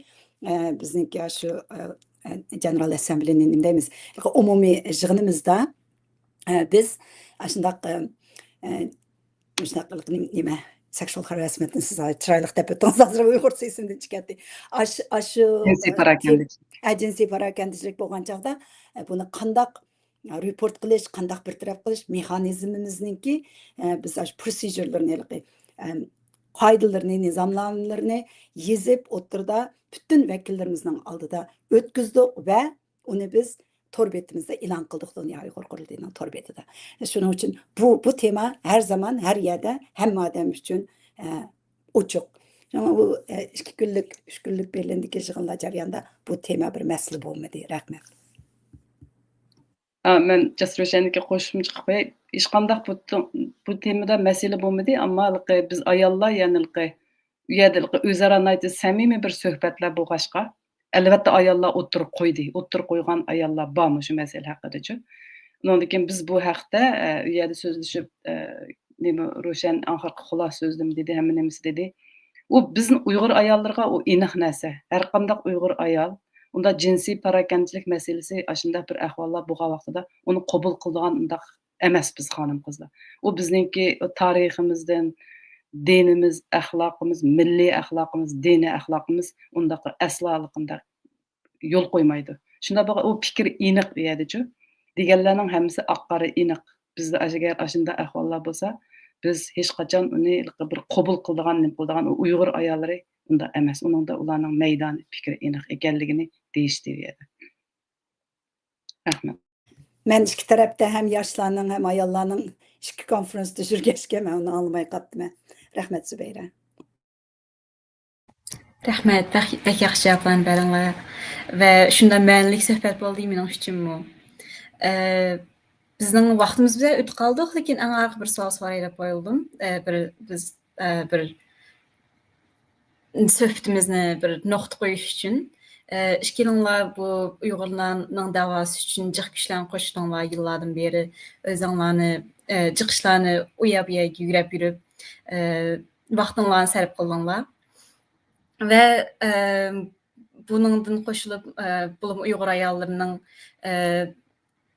ئە، بىزنىڭكى شۇ، ئە، ئە، جېنېرال ئەسسەمبلىنى نېمە دەيمىز، ئومۇمىي يىغىنىمىزدا، ئە، بىز ئاشۇنداق، ئە، ئە، مۇشۇنداق قىلىپ نېمە، سېكشۇئال خاراسمېنتنى سىز چىرايلىق دەپ ئۆتتىڭىز، ھازىر ئۇيغۇرچە ئېسىمدىن چىقىپ كەتتى. ئاش-، ئاشۇ، جىنسىي ئە، پاراكەندىچىلىك. ئە، جىنسىي پاراكەندىچىلىك بولغان چاغدا، ئە، بۇنى قانداق رېپورت قىلىش، قانداق بىر تەرەپ قىلىش مېخانىزمىمىزنىڭكى، ئە، بىز ئاشۇ پروسېدۇرلىرىنى، ھېلىقى، ئەم، قائىدىلىرىنى، نىزامنامىلىرىنى يېزىپ، ئوتتۇرىدا پۈتۈن ۋەكىللىرىمىزنىڭ ئالدىدا ئۆتكۈزدۇق ۋە ئۇنى بىز تور بېتىمىزدە ئېلان قىلدۇق، دۇنيا ئۇيغۇر قۇرۇلتىيىنىڭ تور بېتىدە. شۇنىڭ ئۈچۈن بۇ، بۇ تېما ھەر زامان، ھەر يەردە، ھەممە ئادەم ئۈچۈن، ئە، ئوچۇق. شۇڭا بۇ، ئە، ئىككى كۈنلۈك، ئۈچ كۈنلۈك بېرلىندىكى يىغىنلار جەريانىدا بۇ تېما بىر مەسىلە بولمىدى. رەھمەت. ئا، مەن جاسۇس روشەنگە قوشۇمچە قىلىپ قوياي. ھېچقانداق بۇ، بۇ تېمىدا مەسىلە بولمىدى، ئەمما ھېلىقى بىز ئاياللار يەنە ھېلىقى ئۇ يەردە ھېلىقى ئۆزئارا ناھايىتى سەمىمىي بىر سۆھبەتلەر بولغاچقا، ئەلۋەتتە ئاياللار ئوتتۇرىغا قويدى. ئوتتۇرىغا قويغان ئاياللار بار مۇشۇ مەسىلە ھەققىدىچۇ. ئۇنىڭدىن كېيىن بىز بۇ ھەقتە، ئە، ئۇ يەردە سۆزلىشىپ، ئە، نېمە، روشەن ئاخىرقى خۇلاسە سۆزلىمە دېدى، ھەممە نېمىسى دېدى. ئۇ بىزنىڭ ئۇيغۇر ئاياللىرىغا ئۇ ئېنىق نەرسە. ھەرقانداق ئۇيغۇر ئايال ئۇنداق جىنسىي پاراكەندىچىلىك مەسىلىسى ئاشۇنداق بىر ئەھۋاللار بولغان ۋاقتىدا ئۇنى قوبۇل قىلىدىغان ئۇنداق ئەمەس بىز خانىم-قىزلار. ئۇ بىزنىڭكى تارىخىمىزدىن، دىنىمىز، ئەخلاقىمىز، مىللىي ئەخلاقىمىز، دىنىي ئەخلاقىمىز ئۇنداق ئەسلا قانداق يول قويمايدۇ. شۇنداق بولغان ئۇ پىكىر ئېنىق ئۇ يەردىچۇ. دېگەنلەرنىڭ ھەممىسى ئاق-قارا ئېنىق. بىزدە ئەگەر ئاشۇنداق ئەھۋاللار بولسا، بىز ھېچقاچان ئۇنى بىر قوبۇل قىلىدىغان، نېمە قىلىدىغان، ئۇ ئۇيغۇر ئاياللىرى ئۇنداق ئەمەس. ئۇنىڭدا ئۇلارنىڭ مەيدانى، پىكرى ئېنىق ئىكەنلىكىنى دېيىشتى ئۇ يەردە. رەھمەت. مەن ئىككى تەرەپتە ھەم ياشلارنىڭ، ھەم ئاياللارنىڭ ئىككى كونفېرېنستا يۈرگەچكە مەن ئۇنى ئاڭلىماي قاپتىمەن. رەھمەت، زۇبەيرە. رەھمەت، بەك، بەك ياخشى جاۋابلارنى بەردىڭلار. ۋە شۇنداق مەنىلىك سۆھبەت بولدى مېنىڭ ئۈچۈنمۇ. ئە، بىزنىڭ ۋاقتىمىز بىلەن ئۆتۈپ قالدۇق، لېكىن ئەڭ ئاخىرقى بىر سوئال سوراي دەپ ئويلىدىم. ئە، بىر، بىز، ئە، بىر سۆھبىتىمىزنى بىر نۇقتا قويۇش ئۈچۈن، ئە، ئىككىلىڭلار بۇ ئۇيغۇرلارنىڭ داۋاسى ئۈچۈن جىق كۈچلەرنى قوشتۇڭلار يىللاردىن بېرى. ئۆزۈڭلارنى، ئە، جىق ئىشلارنى ئۇ يەر بۇ يەرگە يۈگرەپ يۈرۈپ، ئە، ۋاقتىڭلارنى سەرپ قىلدىڭلار. ۋە، ئە، بۇنىڭدىن قوشۇلۇپ، ئە، بولۇپمۇ ئۇيغۇر ئاياللىرىنىڭ، ئە،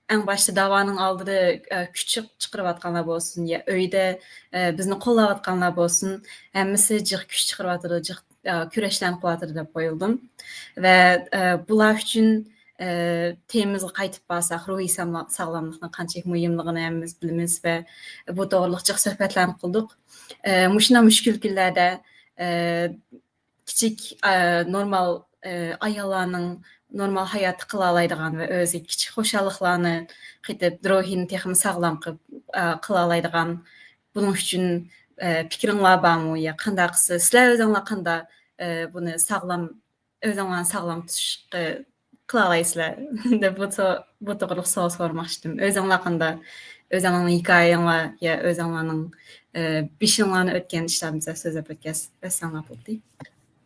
ئەڭ باشتا داۋانىڭ ئالدىدا، ئە، كۈچ چىق-، چىقىرىۋاتقانلار بولسۇن، يا ئۆيدە، ئە، بىزنى قوللاۋاتقانلار بولسۇن، ھەممىسى جىق كۈچ چىقىرىۋاتىدۇ، جىق، ئە، كۈرەشلەرنى قىلىۋاتىدۇ دەپ ئويلىدىم. ۋە، ئە، بۇلار ئۈچۈن، ئە، تېمىمىزغا قايتىپ بارساق، روھىي ساغلا-، ساغلاملىقنىڭ قانچىلىك مۇھىملىقىنى ھەممىمىز بىلىمىز ۋە بۇ توغرىلىق جىق سۆھبەتلەرنى قىلدۇق. ئە، مۇشۇنداق مۈشكۈل كۈنلەردە، ئە، كىچىك، ئە، نورمال، ئە، ئاياللارنىڭ نورمال ھاياتتا قىلالايدىغان ۋە ئۆزى كىچىك خۇشاللىقلارنى قېتىپ، روھىنى تېخىمۇ ساغلام قىلىپ، ئە، قىلالايدىغان، بۇنىڭ ئۈچۈن، ئە، پىكرىڭلار بارمۇ؟ يا قانداق قىلسا، سىلەر ئۆزۈڭلار قانداق، ئە، بۇنى ساغلام، ئۆزۈڭلارنى ساغلام تۇتۇشقا قىلالايسىلەر؟ دەپ بۇ تو-، بۇ توغرىلىق سوئال سورىماقچىدىم. ئۆزۈڭلار قانداق؟ ئۆزۈڭلارنىڭ ھېكايەڭلار يا ئۆزۈڭلارنىڭ، ئە، بېشىڭلارنى ئۆتكەن ئىشلار بىلەن سۆزلەپ ئۆتكەز-، ئۆتسەڭلار بولدى.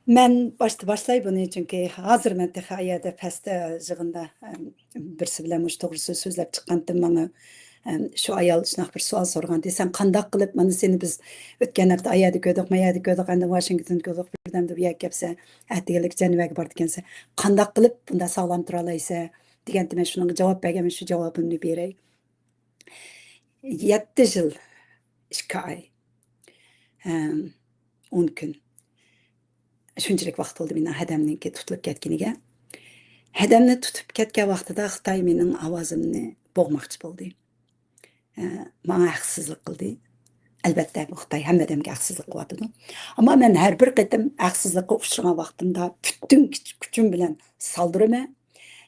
مەن باشتا باشلاي بۇنى، چۈنكى ھازىر مەن تېخى ئايەردە پەستە يىغىندا، ئەم، بىرسى بىلەن مۇشۇ توغرىسىدا سۆزلەپ چىققانتىم، ماڭا، ئەم، شۇ ئايال شۇنداق بىر سوئال سورىغانتى، سەن قانداق قىلىپ، مانا سېنى بىز ئۆتكەن ھەپتە ئايەردە كۆردۇق، مايەردە كۆردۇق، ئەندىن ۋاشىنگتوندا كۆردۇق، بىردەمدە بۇ يەرگە كەپسەن، ئەتىگەنلىك جەنۋەگە بارىدىكەنسەن، قانداق قىلىپ بۇنداق ساغلام تۇرالايسەن؟ دېگەنتى، مەن شۇنىڭغا جاۋاب بەرگەنمەن، شۇ جاۋابىمنى بېرەي. يەتتە يىل، ئىككى ئاي، ھەم، ئون كۈن. شۇنچىلىك ۋاقىت بولدى مېنىڭ ھەدەمنىڭكى تۇتۇلۇپ كەتكىنىگە. ھەدەمنى تۇتۇپ كەتكەن ۋاقتىدا خىتاي مېنىڭ ئاۋازىمنى بوغماقچى بولدى. ئە، ماڭا ھەقسىزلىك قىلدى. ئەلۋەتتە، بۇ خىتاي ھەممە ئادەمگە ھەقسىزلىك قىلىۋاتىدۇ. ئەمما مەن ھەر بىر قېتىم ھەقسىزلىققا ئۇچرىغان ۋاقتىمدا پۈتۈن كۈچ-، كۈچۈم بىلەن سالدۇرىمەن.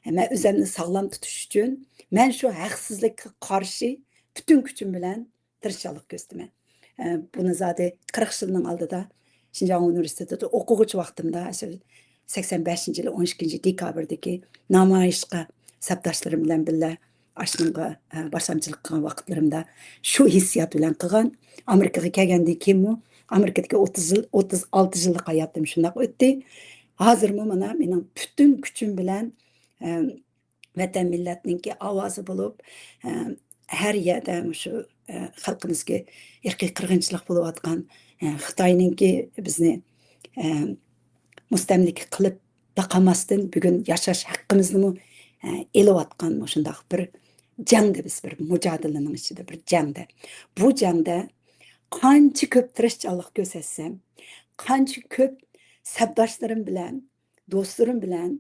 مەن ئۆزۈمنى ساغلام تۇتۇش ئۈچۈن، مەن شۇ ھەقسىزلىككە قارشى پۈتۈن كۈچۈم بىلەن تىرىشچانلىق كۆرسىتىمەن. ئە، بۇنى زادى قىرىق يىلنىڭ ئالدىدا شىنجاڭ ئۇنىۋېرسىتېتىدا ئوقۇغۇچى ۋاقتىمدا، شۇ سەكسەن بەشىنچى يىلى ئون ئىككىنچى دېكابىردىكى نامايىشقا سەپداشلىرىم بىلەن بىللە ئاشۇنىڭغا، ئە، باشلامچىلىق قىلغان ۋاقىتلىرىمدا شۇ ھېسسىيات بىلەن قىلغان. ئامېرىكىغا كەلگەندىن كېيىنمۇ ئامېرىكىدىكى ئوتتۇز يىل، ئوتتۇز ئالتە يىللىق ھاياتىم شۇنداق ئۆتتى. ھازىرمۇ مانا مېنىڭ پۈتۈن كۈچۈم بىلەن، ئە، ۋەتەن مىللەتنىڭكى ئاۋازى بولۇپ، ئە، ھەر يەردە مۇشۇ، ئە، خەلقىمىزگە ئىرقىي قىرغىنچىلىق بولۇۋاتقان، ئە، خىتاينىڭكى بىزنى، ئە، مۇستەملىكە قىلىپ باقالماستىن، بۈگۈن ياشاش ھەققىمىزنىمۇ، ئە، ئېلىۋاتقان مۇشۇنداق بىر جەڭدە، بىز بىر مۇجادىلىنىڭ ئىچىدە، بىر جەڭدە. بۇ جەڭدە قانچە كۆپ تىرىشچانلىق كۆرسەتسەم، قانچە كۆپ سەپداشلىرىم بىلەن، دوستلىرىم بىلەن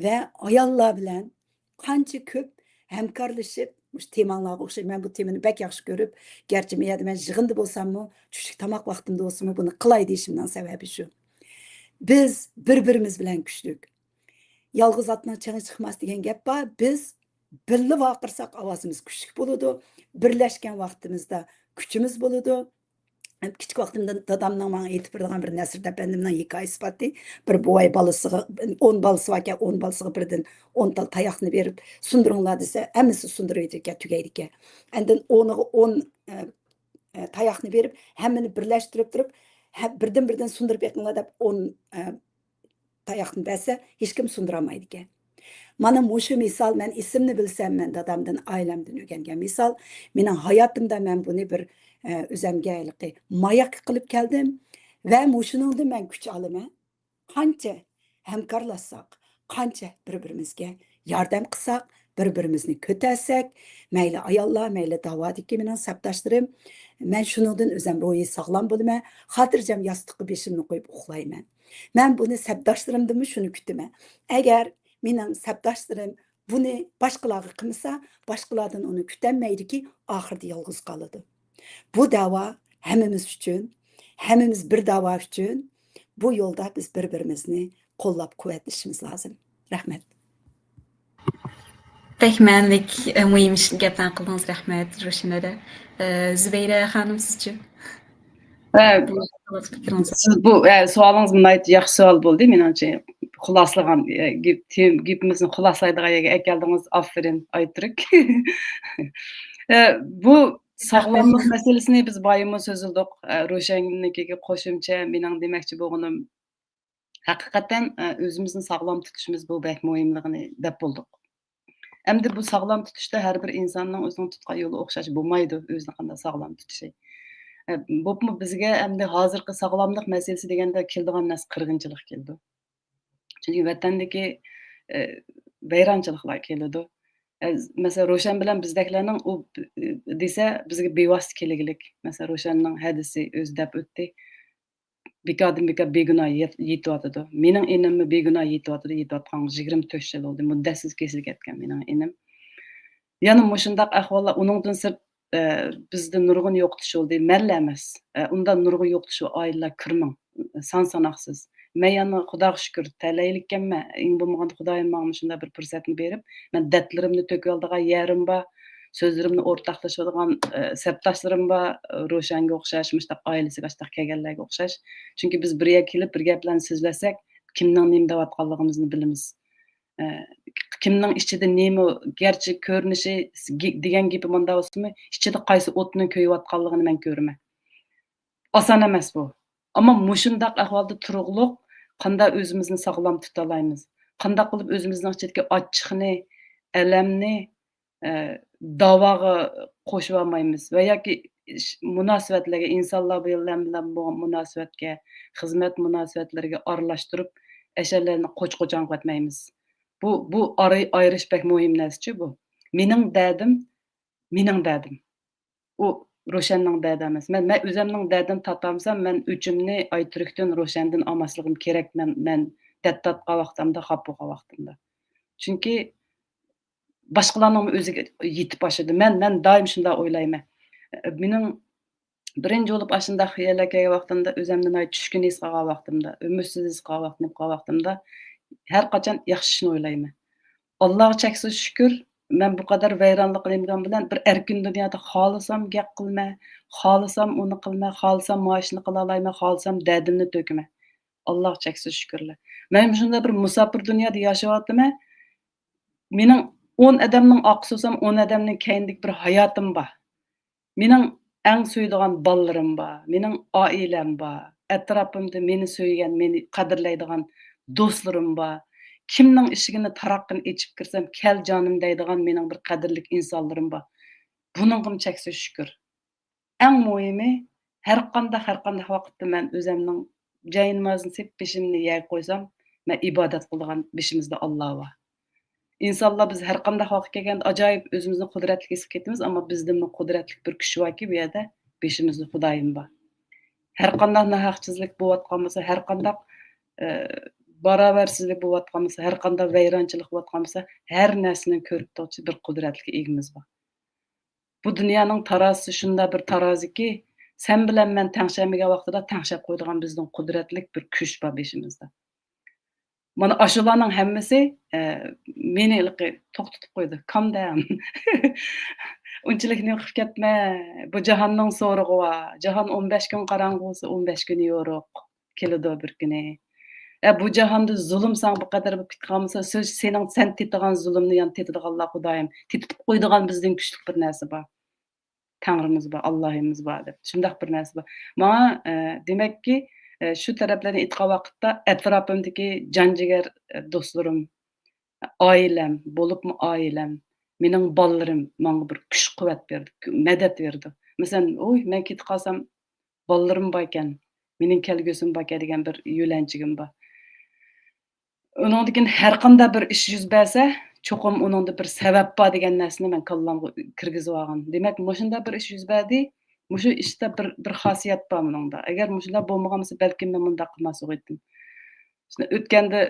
ۋە ئاياللار بىلەن قانچە كۆپ ھەمكارلىشىپ، مۇشۇ تېماڭلارغا ئوخشاش، مەن بۇ تېمىنى بەك ياخشى كۆرۈپ، گەرچە مەيەردە مەن يىغىندا بولساممۇ، چۈشلۈك تاماق ۋاقتىمدا بولسىمۇ، بۇنى قىلاي دېيىشىمنىڭ سەۋەبى شۇ. بىز بىر-بىرىمىز بىلەن كۈچلۈك. يالغۇز ئاتنىڭ چېڭى چىقماس دېگەن گەپ بار. بىز بىللە ۋارقىرىساق ئاۋازىمىز كۈچلۈك بولىدۇ. بىرلەشكەن ۋاقتىمىزدا كۈچىمىز بولىدۇ. كىچىك ۋاقتىمدا دادامنىڭ ماڭا ئېيتىپ بېرىدىغان بىر نەسىردىن ئەپەندىمنىڭ ھېكايىسى بارتى. بىر بوۋاي بالىسىغا، ئون بالىسى باركەن، ئون بالىسىغا بىردىن ئون تال تاياقنى بېرىپ، سۇندۇرۇڭلار دېسە، ھەممىسى سۇندۇرۇۋېتىدىكەن، تۈگەيدىكەن. ئاندىن ئونىغا ئون، ئە، ئە، تاياقنى بېرىپ، ھەممىنى بىرلەشتۈرۈپ تۇرۇپ، ھە، بىردىن-بىردىن سۇندۇرۇپ بېقىڭلار دەپ ئون، ئە، تاياقنى بەرسە، ھېچكىم سۇندۇرالمايدىكەن. مانا مۇشۇ مىسال، مەن ئېسىمنى بىلسەم، مەن دادامدىن، ئائىلەمدىن ئۆگەنگەن مىسال. مېنىڭ ھاياتىمدا مەن بۇنى بىر، ئە، ئۆزەمگە ھېلىقى ماياك قىلىپ كەلدىم ۋە مۇشۇنىڭدىن مەن كۈچ ئالىمەن. قانچە ھەمكارلاشساق، قانچە بىر-بىرىمىزگە ياردەم قىلساق، بىر-بىرىمىزنى كۆتەرسەك، مەيلى ئاياللار، مەيلى داۋادىكى مېنىڭ سەپداشلىرىم، مەن شۇنىڭدىن ئۆزۈم روھىي ساغلام بولىمەن، خاتىرجەم ياستۇققا بېشىمنى قويۇپ ئۇخلايمەن. مەن بۇنى سەپداشلىرىمدىنمۇ شۇنى كۈتىمەن. ئەگەر مېنىڭ سەپداشلىرىم بۇنى باشقىلارغا قىلمىسا، باشقىلاردىن ئۇنى كۈتەلمەيدىكى، ئاخىرىدا يالغۇز قالىدۇ. بۇ دەۋا ھەممىمىز ئۈچۈن، ھەممىمىز بىر دەۋا ئۈچۈن. بۇ يولدا بىز بىر-بىرىمىزنى قوللاپ-قۇۋۋەتلىشىمىز لازىم. رەھمەت. بەك مەنىلىك، ئە، مۇھىم ئىش-، گەپلەرنى قىلدىڭىز، رەھمەت، روشەن ھەدە. ئە، زۇبەيرە خانىم، سىزچۇ؟ ئە، بۇ پىكرىڭىز؟ سىز بۇ، ئە، سوئالىڭىز ناھايىتى ياخشى سوئال بولدى، مېنىڭچە. خۇلاسىلىغان، ئە، گېپ-، تېم-، گېپىمىزنى خۇلاسىلايدىغان يەرگە ئەكەلدىڭىز، ئاپىرىن، ئايتۈرك. ئە، بۇ ساغلاملىق مەسىلىسىنى بىز بايىمۇ سۆزلىدۇق. ئە، روشەننىڭكىگە قوشۇمچە مېنىڭ دېمەكچى بولغىنىم، ھەقىقەتەن، ئە، ئۆزىمىزنى ساغلام تۇتۇشىمىز بۇ بەك مۇھىملىقىنى دەپ بولدۇق. ئەمدى بۇ ساغلام تۇتۇشتا ھەر بىر ئىنساننىڭ ئۆزىنىڭ تۇتقان يولى ئوخشاش بولمايدۇ، ئۆزىنى قانداق ساغلام تۇتۇشى. ئە، بولۇپمۇ بىزگە ئەمدى ھازىرقى ساغلاملىق مەسىلىسى دېگەندە كېلىدىغان نەرسە قىرغىنچىلىق كېلىدۇ. چۈنكى ۋەتەندىكى، ئە، ۋەيرانچىلىقلار كېلىدۇ. ئە، مەسىلەن، روشەن بىلەن بىزدەكلەرنىڭ ئۇ، ئە، دېسە بىزگە بىۋاسىتە كېلىگلىك. مەسىلەن، روشەننىڭ ھەدىسى ئۆزى دەپ ئۆتتى. بىكاردىن بىكار بىگۇناھ يېت-، يېتىۋاتىدۇ. مېنىڭ ئىنىممۇ بىگۇناھ يېتىۋاتىدۇ، يېتىۋاتقانغا يىگىرمە تۆت يىل بولدى. مۇددەتسىز كېسىلى كەتكەن مېنىڭ ئىنىم. يەنە مۇشۇنداق ئەھۋاللار، ئۇنىڭدىن سىرت، ئە، بىزدە نۇرغۇن يوقىتىش بولدى. مەنلا ئەمەس، ئە، ئۇنداق نۇرغۇن يوقىتىش بولغان ئائىلىلەر كىرمىڭ، سان-ساناقسىز. مەن يەنە خۇداغا شۈكۈر، تەلەيلىككەنمەن. ئەڭ بولمىغاندا خۇدايىم ماڭا مۇشۇنداق بىر پۇرسەتنى بېرىپ، مەن دەردلىرىمنى تۆكۈۋالىدىغان يېرىم بار، سۆزلىرىمنى ئورتاقلىشىۋالىدىغان، ئە، سەپداشلىرىم بار، ئە، روشەنگە ئوخشاش، مۇشۇنداق ئائىلىسىگە ئاشتاق كەلگەنلەرگە ئوخشاش. چۈنكى بىز بىر يەرگە كېلىپ، بىر گەپلەرنى سۆزلەشسەك، كىمنىڭ نېمە دەۋاتقانلىقىمىزنى بىلىمىز. ئە، كىمنىڭ ئىچىدە نېمە، گەرچە كۆرۈنۈشى، گې-، دېگەن گېپى مۇنداق بولسىمۇ، ئىچىدە قايسى ئوتنىڭ كۆيۈۋاتقانلىقىنى مەن كۆرىمەن. ئاسان ئەمەس بۇ. ئەمما مۇشۇنداق ئەھۋالدا تۇرۇقلۇق قانداق ئۆزىمىزنى ساغلام تۇتالايمىز؟ قانداق قىلىپ ئۆزىمىزنىڭ ئىچىدىكى ئاچچىقنى، ئەلەمنى، ئە، داۋاغا قوشۇۋالمايمىز ۋە ياكى ئىش-، مۇناسىۋەتلەرگە، ئىنسانلار بىلەن، بىلەن بولغان مۇناسىۋەتكە، خىزمەت مۇناسىۋەتلىرىگە ئارىلاشتۇرۇپ، ئەشەلەرنى قوچ-قوچاڭ قىلىۋەتمەيمىز. بۇ، بۇ ئارا-، ئايرىش بەك مۇھىم نەرسىچۇ بۇ. مېنىڭ دەردىم، مېنىڭ دەردىم. ئۇ روشەننىڭ دەردى ئەمەس. مەن، مەن ئۆزەمنىڭ دەردىنى تارتالمىسام، مەن ئۆچۈمنى ئايتۈركتىن، روشەندىن ئالماسلىقىم كېرەك، مەن، مەن دەرد تارتقان ۋاقتىمدا، خاپا بولغان ۋاقتىمدا. چۈنكى باشقىلارنىڭمۇ ئۆزىگە يېتىپ ئاشىدۇ. مەن، مەن دائىم شۇنداق ئويلايمەن. مېنىڭ بىرىنچى بولۇپ ئاشۇنداق خىياللار كەلگەن ۋاقتىمدا، ئۆزۈمنى ناھايىتى چۈشكۈن ھېس قىلغان ۋاقتىمدا، ئۈمىدسىز ھېس قىلغان ۋاقتىم، قىلغان ۋاقتىمدا ھەر قاچان ياخشى ئىشنى ئويلايمەن. ئاللاغا چەكسىز شۈكۈر، مەن بۇ قەدەر ۋەيرانلىق نېمىگەن بىلەن بىر ئەركىن دۇنيادا خالىسام گەپ قىلىمەن، خالىسام ئۇنى قىلىمەن، خالىسام مانا شۇنى قىلالايمەن، خالىسام دەردىمنى تۆكىمەن. ئاللاغا چەكسىز شۈكۈرلەر. مەن مۇشۇنداق بىر مۇساپىر دۇنيادا ياشاۋاتىمەن. مېنىڭ ئون ئادەمنىڭ ئارقىسى بولسام، ئون ئادەمنىڭ كەينىدىكى بىر ھاياتىم بار. مېنىڭ ئەڭ سۆيىدىغان بالىلىرىم بار، مېنىڭ ئائىلەم بار، ئەتراپىمدا مېنى سۆيگەن، مېنى قەدىرلەيدىغان دوستلىرىم بار. كىمنىڭ ئىشىكىنى، تاراققىنى ئېچىپ كىرسەم، «كەل جانىم» دەيدىغان مېنىڭ بىر قەدىرلىك ئىنسانلىرىم بار. بۇنىڭغىمۇ چەكسىز شۈكۈر. ئەڭ مۇھىمى، ھەرقانداق، ھەرقانداق ۋاقىتتا مەن ئۆزەمنىڭ جاينامازىنى سېلىپ، بېشىمنى يەرگە قويسام، مەن ئىبادەت قىلىدىغان بېشىمىزدا ئاللا بار. ئىنسانلار بىز ھەرقانداق ۋاقىت كەلگەندە ئاجايىپ ئۆزىمىزنى قۇدرەتلىك ھېس قىلىپ كېتىمىز، ئەمما بىزدىنمۇ قۇدرەتلىك بىر كۈچ باركى، بۇ يەردە بېشىمىزدا خۇدايىم بار. ھەرقانداق ناھەقچىلىك بولۇۋاتقان بولسا، ھەرقانداق، ئە، باراۋەرسىزلىك بولۇۋاتقان بولسا، ھەرقانداق ۋەيرانچىلىق بولۇۋاتقان بولسا، ھەر نەرسىنى كۆرۈپ تۇرغۇچى بىر قۇدرەتلىك ئىگىمىز بار. بۇ دۇنيانىڭ تارازىسى شۇنداق بىر تارازىكى، سەن بىلەن مەن تەڭشەلمىگەن ۋاقتىدا تەڭشەپ قويىدىغان بىزنىڭ قۇدرەتلىك بىر كۈچ بار بېشىمىزدا. مانا ئاشۇلارنىڭ ھەممىسى، ئە، مېنى ھېلىقى توختىتىپ قويدى. Calm down. ئۇنچىلىك نېمە قىلىپ كەتمە. بۇ جاھاننىڭ سورىقى بار. جاھان ئون بەش كۈن قاراڭغۇ بولسا، ئون بەش كۈن يورۇق. كېلىدۇ بىر كۈنى. ئە، بۇ جاھاندا زۇلۇم ساڭا بۇ قەدەر بولۇپ كېتىپ قالمىسا، سۆز سېنىڭ، سەن تېتىغان زۇلۇمنى يەنە تېتىدىغانلار خۇدايىم. تېتىتىپ قويىدىغان بىزدىن كۈچلۈك بىر نەرسە بار. تەڭرىمىز بار، ئاللاھىمىز بار دەپ، شۇنداق بىر نەرسە بار. ماڭا، ئە، دېمەككى، ئە، شۇ تەرەپلەرنى ئېيتقان ۋاقىتتا ئەتراپىمدىكى جان جىگەر، ئە، دوستلىرىم، ئائىلەم، بولۇپمۇ ئائىلەم، مېنىڭ بالىلىرىم ماڭا بىر كۈچ قۇۋۋەت بېرىدۇ، مەدەت بېرىدۇ. مەسىلەن، ئۇي، مەن كېتىپ قالسام، بالىلىرىم باركەن، مېنىڭ كەلگۈسىم باركەن دېگەن بىر يۆلەنچۈكۈم بار. ئۇنىڭدىن كېيىن ھەرقانداق بىر ئىش يۈز بەرسە، چوقۇم ئۇنىڭدا بىر سەۋەب بار دېگەن نەرسىنى مەن كاللامغا كىرگۈزۈۋالغان. دېمەك، مۇشۇنداق بىر ئىش يۈز بەردى، مۇشۇ ئىشتا بىر، بىر خاسىيەت بار مۇنىڭدا. ئەگەر مۇشۇنداق بولمىغان بولسا، بەلكىم مەن مۇنداق قىلماس ئىدىم. شۇنى ئۆتكەندە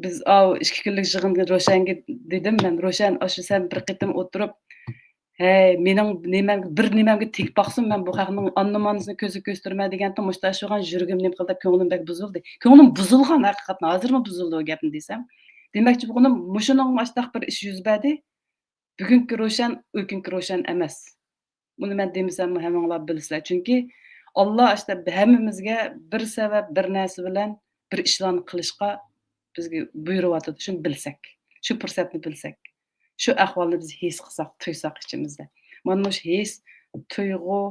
بىز ئاۋۇ ئىككى كۈنلۈك يىغىندا روشەنگە دېدىم مەن، روشەن، ئاشۇ سەن بىر قېتىم ئولتۇرۇپ، ھەي، مېنىڭ نېمەمگە، بىر نېمەمگە تېگىپ باقسۇن، مەن بۇ خەقنىڭ ئاننىمانىسىنى كۆزگە كۆستۈرىمەن دېگەنتىم، مۇشۇنداق شۇغان يۈرىكىم نېمە قىلدى، كۆڭلۈم بەك بۇزۇلدى. كۆڭلۈم بۇزۇلغان ھەقىقەتەن، ھازىرمۇ بۇزۇلىدۇ ئۇ گەپنى دېسەم. دېمەكچى بولغىنىم، مۇشۇنىڭ مۇشۇنداق بىر ئىش يۈز بەردى. بۈگۈنكى روشەن، ئۆگۈنكى روشەن ئەمەس. بۇنى مەن دېمىسەممۇ ھەممىڭلار بىلىسىلەر. چۈنكى ئاللا ئىشتە ھەممىمىزگە بىر سەۋەب، بىر نەرسە بىلەن بىر ئىشلارنى قىلىشقا بىزگە بۇيرۇۋاتىدۇ. شۇنى بىلسەك، شۇ پۇرسەتنى بىلسەك، شۇ ئەھۋالنى بىز ھېس قىلساق، تۇيساق ئىچىمىزدە. مانا مۇشۇ ھېس، تۇيغۇ،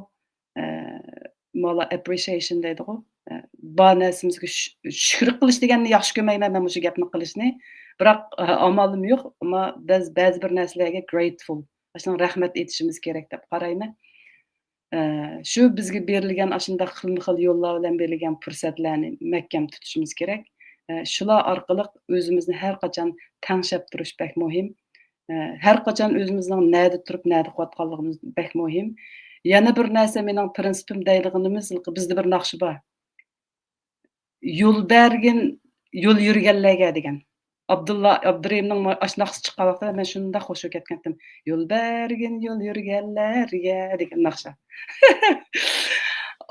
ئە، مانا appreciation دەيدىغۇ، ئە، بار نەرسىمىزگە شۈ-، شۈكۈر قىلىش دېگەننى ياخشى كۆرمەيمەن مەن مۇشۇ گەپنى قىلىشنى. بىراق، ئە، ئامالىم يوق، ئەمما بەز-، بەزى بىر نەرسىلەرگە grateful، ئاشۇنىڭ رەھمەت ئېيتىشىمىز كېرەك دەپ قارايمەن. ئە، شۇ بىزگە بېرىلگەن ئاشۇنداق خىلمۇ خىل يوللار بىلەن بېرىلگەن پۇرسەتلەرنى مەھكەم تۇتۇشىمىز كېرەك. ئە، شۇلار ئارقىلىق ئۆزىمىزنى ھەر قاچان تەڭشەپ تۇرۇش بەك مۇھىم. ئە، ھەر قاچان ئۆزىمىزنىڭ نەدە تۇرۇپ، نەدە قىلىۋاتقانلىقىمىز بەك مۇھىم. يەنە بىر نەرسە، مېنىڭ پرىنسىپىم دەيدىغىنىمىز، بىزدە بىر ناخشا بار. يول بەرگىن يول يۈرگەنلەرگە دېگەن. ئابدۇللا ئابدۇرېھىمنىڭ ما-، ئاشۇ ناخشىسى چىققان ۋاقتىدا مەن شۇنداق خۇشۇ كەتكەنتىم. يول بەرگىن يول يۈرگەنلەرگە دېگەن ناخشا.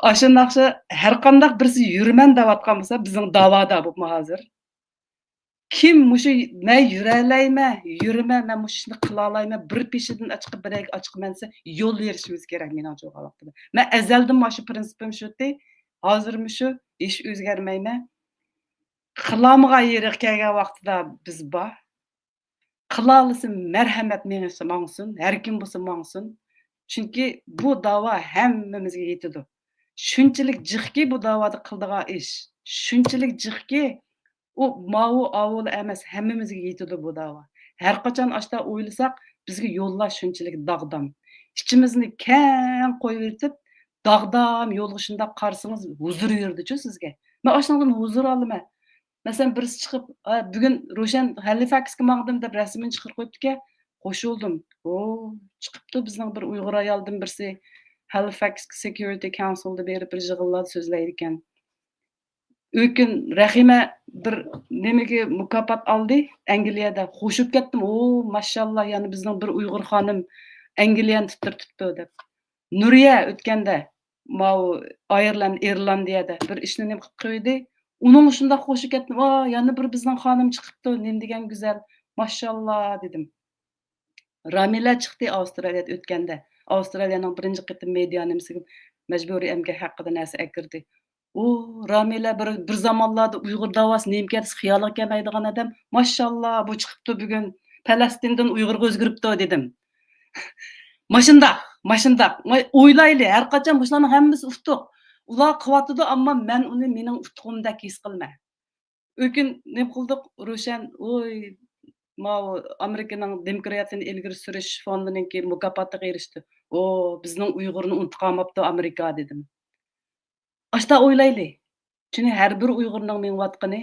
ئاشۇ ناخشا ھەر قانداق بىرسى يۈرىمەن دەۋاتقان بولسا، بىزنىڭ داۋادا بولۇپمۇ ھازىر. كىم مۇشۇ مەن يۈرەلەيمەن، يۈرىمەن، مەن مۇشۇ ئىشنى قىلالايمەن، بىر پېشىدىن ئاچىقىپ بىرەرگە ئاچىقىمەن دېسە، يول بېرىشىمىز كېرەك مېنىڭچە بولغان ۋاقتىدا. مەن ئەزەلدىن مانا شۇ پرىنسىپىم شۇتى، ھازىرمۇ شۇ، ھېچ ئۆزگەرمەيمەن. قىلالمىغان يېرىگە كەلگەن ۋاقتىدا بىز بار. قىلالىسا مەرھەمەت مېڭىسى ماڭسۇن، ھەر كىم بولسا ماڭسۇن. چۈنكى بۇ داۋا ھەممىمىزگە يېتىدۇ. شۇنچىلىك جىقكى بۇ داۋادا قىلىدىغان ئىش. شۇنچىلىك جىقكى ئۇ ماۋۇ ئاۋۇلا ئەمەس، ھەممىمىزگە يېتىدۇ بۇ داۋا. ھەر قاچان ئاشتا ئويلىساق، بىزگە يوللار شۇنچىلىك داغدام. ئىچىمىزنى كەڭ قويۇۋېتىپ، داغدام يولغا شۇنداق قارىسىڭىز، ھۇزۇر بېرىدىچۇ سىزگە. مەن ئاشۇنىڭدىن ھۇزۇر ئالىمەن. مەسىلەن، بىرسى چىقىپ، «ئا، بۈگۈن روشەن ھەلىفەكسكە ماڭدىم» دەپ رەسىمىنى چىقىرىپ قويۇپتىكەن. قوشۇلدۇم. ئو، چىقىپتۇ بىزنىڭ بىر ئۇيغۇر ئايالدىن بىرسى ھەلىفەكس سېكيۇرىتى كاۋنسىلدا بېرىپ بىر يىغىنلاردا سۆزلەيدىكەن. ئۆكۈن رەھىمە بىر نېمىگە مۇكاپات ئالدى ئەنگلىيەدە. خوشۇپ كەتتىم. ئو، ماشاللا، يەنە بىزنىڭ بىر ئۇيغۇر خانىم ئەنگلىيەنى تىترىتىپتۇ دەپ. نۇرىيە ئۆتكەندە ماۋۇ ئايرلاند، ئىرلاندىيەدە بىر ئىشنى نېمە قىلىپ قويدى. ئۇنىڭغا شۇنداق خوشۇپ كەتتىم. ۋا، يەنە بىر بىزنىڭ خانىم چىقىپتۇ، نېمە دېگەن گۈزەل، ماشاللا دېدىم. رامىلە چىقتى ئاۋسترالىيەدە ئۆتكەندە. ئاۋسترالىيەنىڭ بىرىنچى قېتىم مېدىيا نېمىسىگە مەجبۇرىي ئەمگەك ھەققىدە نەرسە ئەكىردى. ئۇ رامىلە بىر، بىر زامانلاردا ئۇيغۇر داۋاسى نېمىكەن دېسە خىيالىغا كەلمەيدىغان ئادەم. ماشاللا، بۇ چىقىپتۇ بۈگۈن. پەلەستىندىن ئۇيغۇرغا ئۆزگىرىپتۇ دېدىم. ماشۇنداق، ماشۇنداق. ماي-، ئويلايلى، ھەر قاچان مۇشۇلارنىڭ ھەممىسى ئۇتۇق. ئۇلار قىلىۋاتىدۇ، ئەمما مەن ئۇنى مېنىڭ ئۇتۇقۇمدەك ھېس قىلمە. ئۆكۈن نېمە قىلدۇق، روشەن، ۋوي، ماۋۇ ئامېرىكىنىڭ دېموكراتىيىنى ئىلگىرى سۈرۈش فوندىنىڭكى مۇكاپاتىغا ئېرىشتى. ئو، بىزنىڭ ئۇيغۇرنى ئۇنتۇپ قالماپتۇ ئامېرىكا، دېدىم. ئاشتا ئويلايلى. چۈنكى ھەر بىر ئۇيغۇرنىڭ مېڭىۋاتقىنى،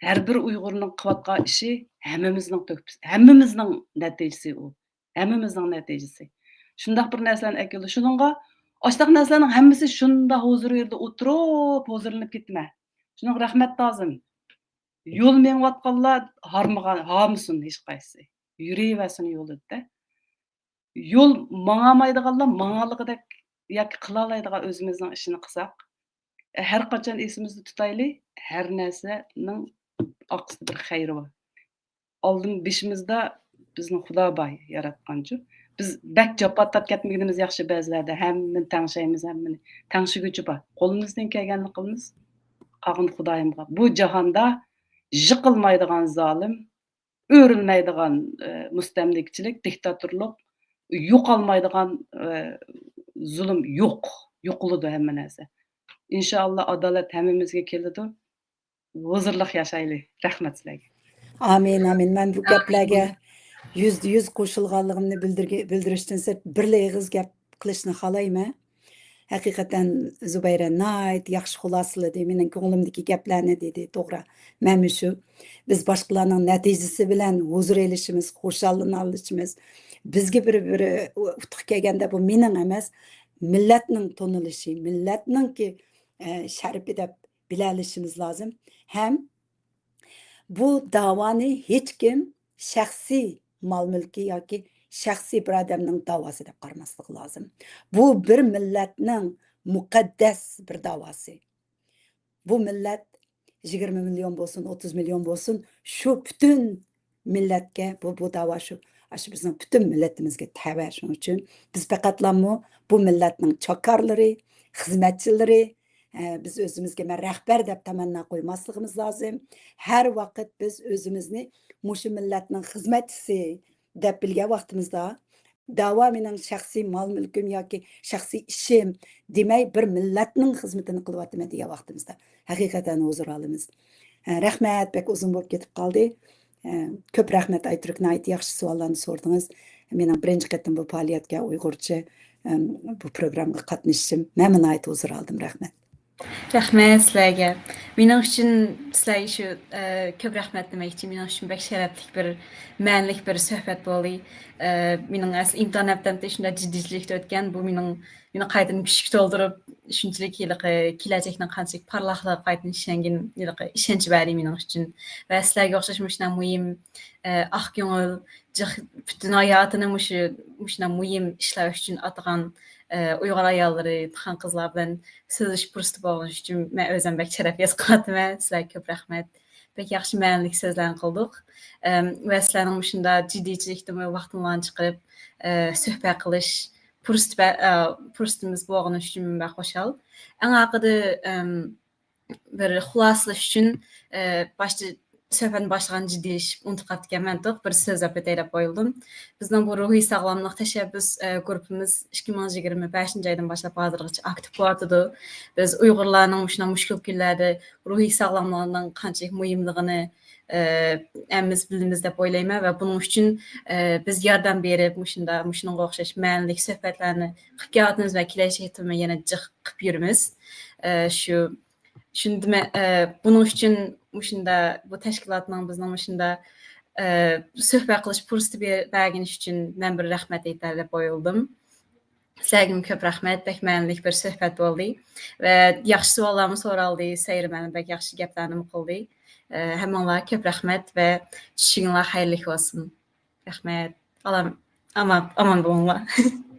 ھەر بىر ئۇيغۇرنىڭ قىلىۋاتقان ئىشى ھەممىمىزنىڭ تۆھپىسى، ھەممىمىزنىڭ نەتىجىسى ئۇ. ھەممىمىزنىڭ نەتىجىسى. شۇنداق بىر نەرسىلەرنى ئەكېلىدۇ. شۇنىڭغا ئاشتاق نەرسىلەرنىڭ ھەممىسى شۇنداق ھۇزۇر يېرىدە ئولتۇرۇپ، ھۇزۇرلىنىپ كېتىمەن. شۇنىڭغا رەھمەت لازىم. يول مېڭىۋاتقانلار ھارمىغان، ھارمىسۇن ھېچقايسىسى. يۈرۈۋەرسۇن يولىدا. يول ماڭالمايدىغانلار ماڭالىغۇدەك ياكى قىلالايدىغان ئۆزىمىزنىڭ ئىشىنى قىلساق، ھەر قاچان ئېسىمىزدە تۇتايلى، ھەر نەرسىنىڭ ئارقىسىدا بىر خەيرى بار. ئالدىن بېشىمىزدا بىزنىڭ خۇدا بار ياراتقانچۇ. بىز بەك جاپا تارتىپ كەتمىگىنىمىز ياخشى بەزىلەردە، ھەممىنى تەڭشەيمىز، ھەممىنى تەڭشىگۈچى بار. قولىمىزدىن كەلگەننى قىلىمىز، قالغىنى خۇدايىمغا. بۇ جاھاندا يىقىلمايدىغان زالىم، ئۆرۈلمەيدىغان، ئى، مۇستەملىكىچىلىك، دىكتاتورلۇق، يوقالمايدىغان، ئى، زۇلۇم يوق. يوقىلىدۇ ھەممە نەرسە. ئىنشائاللا ئادالەت ھەممىمىزگە كېلىدۇ. ھۇزۇرلۇق ياشايلى. رەھمەت سىلەرگە. ئامىن، ئامىن. مەن بۇ گەپلەرگە يۈزدە يۈز قوشۇلغانلىقىمنى بىلدۈرگە-، بىلدۈرۈشتىن سىرت بىرلا ئېغىز گەپ قىلىشنى خالايمەن. ھەقىقەتەن زۇبەيرە ناھايىتى ياخشى خۇلاسىلىدى. مېنىڭ كۆڭلۈمدىكى گەپلەرنى دېدى. توغرا. مەنمۇ شۇ. بىز باشقىلارنىڭ نەتىجىسى بىلەن ھۇزۇر ئېلىشىمىز، خۇشاللىنالىشىمىز. بىزگە بىر، بىر ئۇتۇق كەلگەندە بۇ مېنىڭ ئەمەس، مىللەتنىڭ تونۇلۇشى، مىللەتنىڭكى، ئە، شەرىپى دەپ بىلەلىشىمىز لازىم. ھەم بۇ داۋانى ھېچكىم شەخسىي مال-مۈلكى ياكى شەخسىي بىر ئادەمنىڭ داۋاسى دەپ قارىماسلىقى لازىم. بۇ بىر مىللەتنىڭ مۇقەددەس بىر داۋاسى. بۇ مىللەت يىگىرمە مىليون بولسۇن، ئوتتۇز مىليون بولسۇن، شۇ پۈتۈن مىللەتكە بۇ، بۇ داۋا شۇ، ئاشۇ بىزنىڭ پۈتۈن مىللىتىمىزگە تەۋە. شۇنىڭ ئۈچۈن بىز پەقەتلامۇ بۇ مىللەتنىڭ چاكارلىرى، خىزمەتچىلىرى، ئە، بىز ئۆزىمىزگە مەن رەھبەر دەپ تەمەننا قويماسلىقىمىز لازىم. ھەر ۋاقىت بىز ئۆزىمىزنى مۇشۇ مىللەتنىڭ خىزمەتچىسى دەپ بىلگەن ۋاقتىمىزدا، داۋا مېنىڭ شەخسىي مال-مۈلكۈم ياكى شەخسىي ئىشىم دېمەي، بىر مىللەتنىڭ خىزمىتىنى قىلىۋاتىمەن دېگەن ۋاقتىمىزدا ھەقىقەتەن ھۇزۇر ئالىمىز. ئە، رەھمەت، بەك ئۇزۇن بولۇپ كېتىپ قالدى. ئە، كۆپ رەھمەت، ئايتۈرك، ناھايىتى ياخشى سوئاللارنى سورىدىڭىز. مېنىڭ بىرىنچى قېتىم بۇ پائالىيەتكە ئۇيغۇرچە، ئەم، بۇ پروگراممىغا قاتنىشىشىم. مەنمۇ ناھايىتى ھۇزۇر ئالدىم. رەھمەت. رەھمەت سىلەرگە. مېنىڭ ئۈچۈن سىلەرگە شۇ، ئە، كۆپ رەھمەت دېمەكچى. مېنىڭ ئۈچۈن بەك شەرەپلىك بىر، مەنىلىك بىر سۆھبەت بولدى. ئە، مېنىڭ ئەسلى ئىمتىھان ھەپتەمدە شۇنداق جىددىيچىلىكتە ئۆتكەن. بۇ مېنىڭ، مېنى قايتىدىن كۈچكە تولدۇرۇپ، شۇنچىلىك ھېلىقى كېلەچەكنىڭ قانچىلىك پارلاقلىقىغا قايتىدىن ئىشەنگىن، ھېلىقى ئىشەنچ بەردى مېنىڭ ئۈچۈن. ۋە سىلەرگە ئوخشاش مۇشۇنداق مۇھىم، ئە، ئاق كۆڭۈل، جىق پۈتۈن ھاياتىنى مۇشۇ، مۇشۇنداق مۇھىم ئىشلار ئۈچۈن ئاتىغان، ئە، ئۇيغۇر ئاياللىرى، خان-قىزلار بىلەن سۆزلىشىش پۇرسىتى بولغىنى ئۈچۈن مەن ئۆزۈم بەك شەرەپ ھېس قىلىۋاتىمەن. سىلەرگە كۆپ رەھمەت. بەك ياخشى مەنىلىك سۆزلەرنى قىلدۇق. ئەم، ۋە سىلەرنىڭ مۇشۇنداق جىددىيچىلىكتىنمۇ ۋاقتىڭلارنى چىقىرىپ، ئە، سۆھبەت قىلىش پۇرسىتى بە-، ئە، پۇرسىتىمىز بولغىنى ئۈچۈن مەن بەك خۇشال. ئەڭ ئاخىرىدا، ئەم، بىر خۇلاسىلەش ئۈچۈن، ئە، باشتا سۆھبەتنى باشلىغان جىددىيلىشىپ ئۇنتۇپ قاپتىكەنمەن، توق بىر سۆزلەپ ئۆتەي دەپ ئويلىدىم. بىزنىڭ بۇ روھىي ساغلاملىق تەشەببۇس، ئە، گۇرۇپپىمىز ئىككى مىڭ يىگىرمە بەشىنچى ئايدىن باشلاپ ھازىرغىچە ئاكتىپ بولۇۋاتىدۇ. بىز ئۇيغۇرلارنىڭ مۇشۇنداق مۈشكۈل كۈنلەردە روھىي ساغلاملىقنىڭ قانچىلىك مۇھىملىقىنى، ئە، ھەممىمىز بىلىمىز دەپ ئويلايمەن ۋە بۇنىڭ ئۈچۈن، ئە، بىز ياردەم بېرىپ، مۇشۇنداق، مۇشۇنىڭغا ئوخشاش مەنىلىك سۆھبەتلەرنى قىلىپ كېلىۋاتىمىز ۋە كېلەچەكتىمۇ يەنە جىق قىلىپ يۈرىمىز. ئە، شۇ شۇندىمەن، ئە، بۇنىڭ ئۈچۈن مۇشۇندا بۇ تەشكىلاتنىڭ بىزنىڭ مۇشۇندا، ئە، سۆھبەت قىلىش پۇرسىتى بە-، بەرگىنى ئۈچۈن مەن بىر رەھمەت ئېيتاي دەپ ئويلىدىم. سىلەرگىمۇ كۆپ رەھمەت، بەك مەنىلىك بىر سۆھبەت بولدى. ۋە ياخشى سوئاللارمۇ سورالدى، سەيرىمەن بەك ياخشى گەپلەرنىمۇ قىلدى. ئە، ھەممىڭلارغا كۆپ رەھمەت ۋە چۈشۈڭلار خەيرلىك بولسۇن. رەھمەت. ئالام-، ئامان، ئامان بولۇڭلار.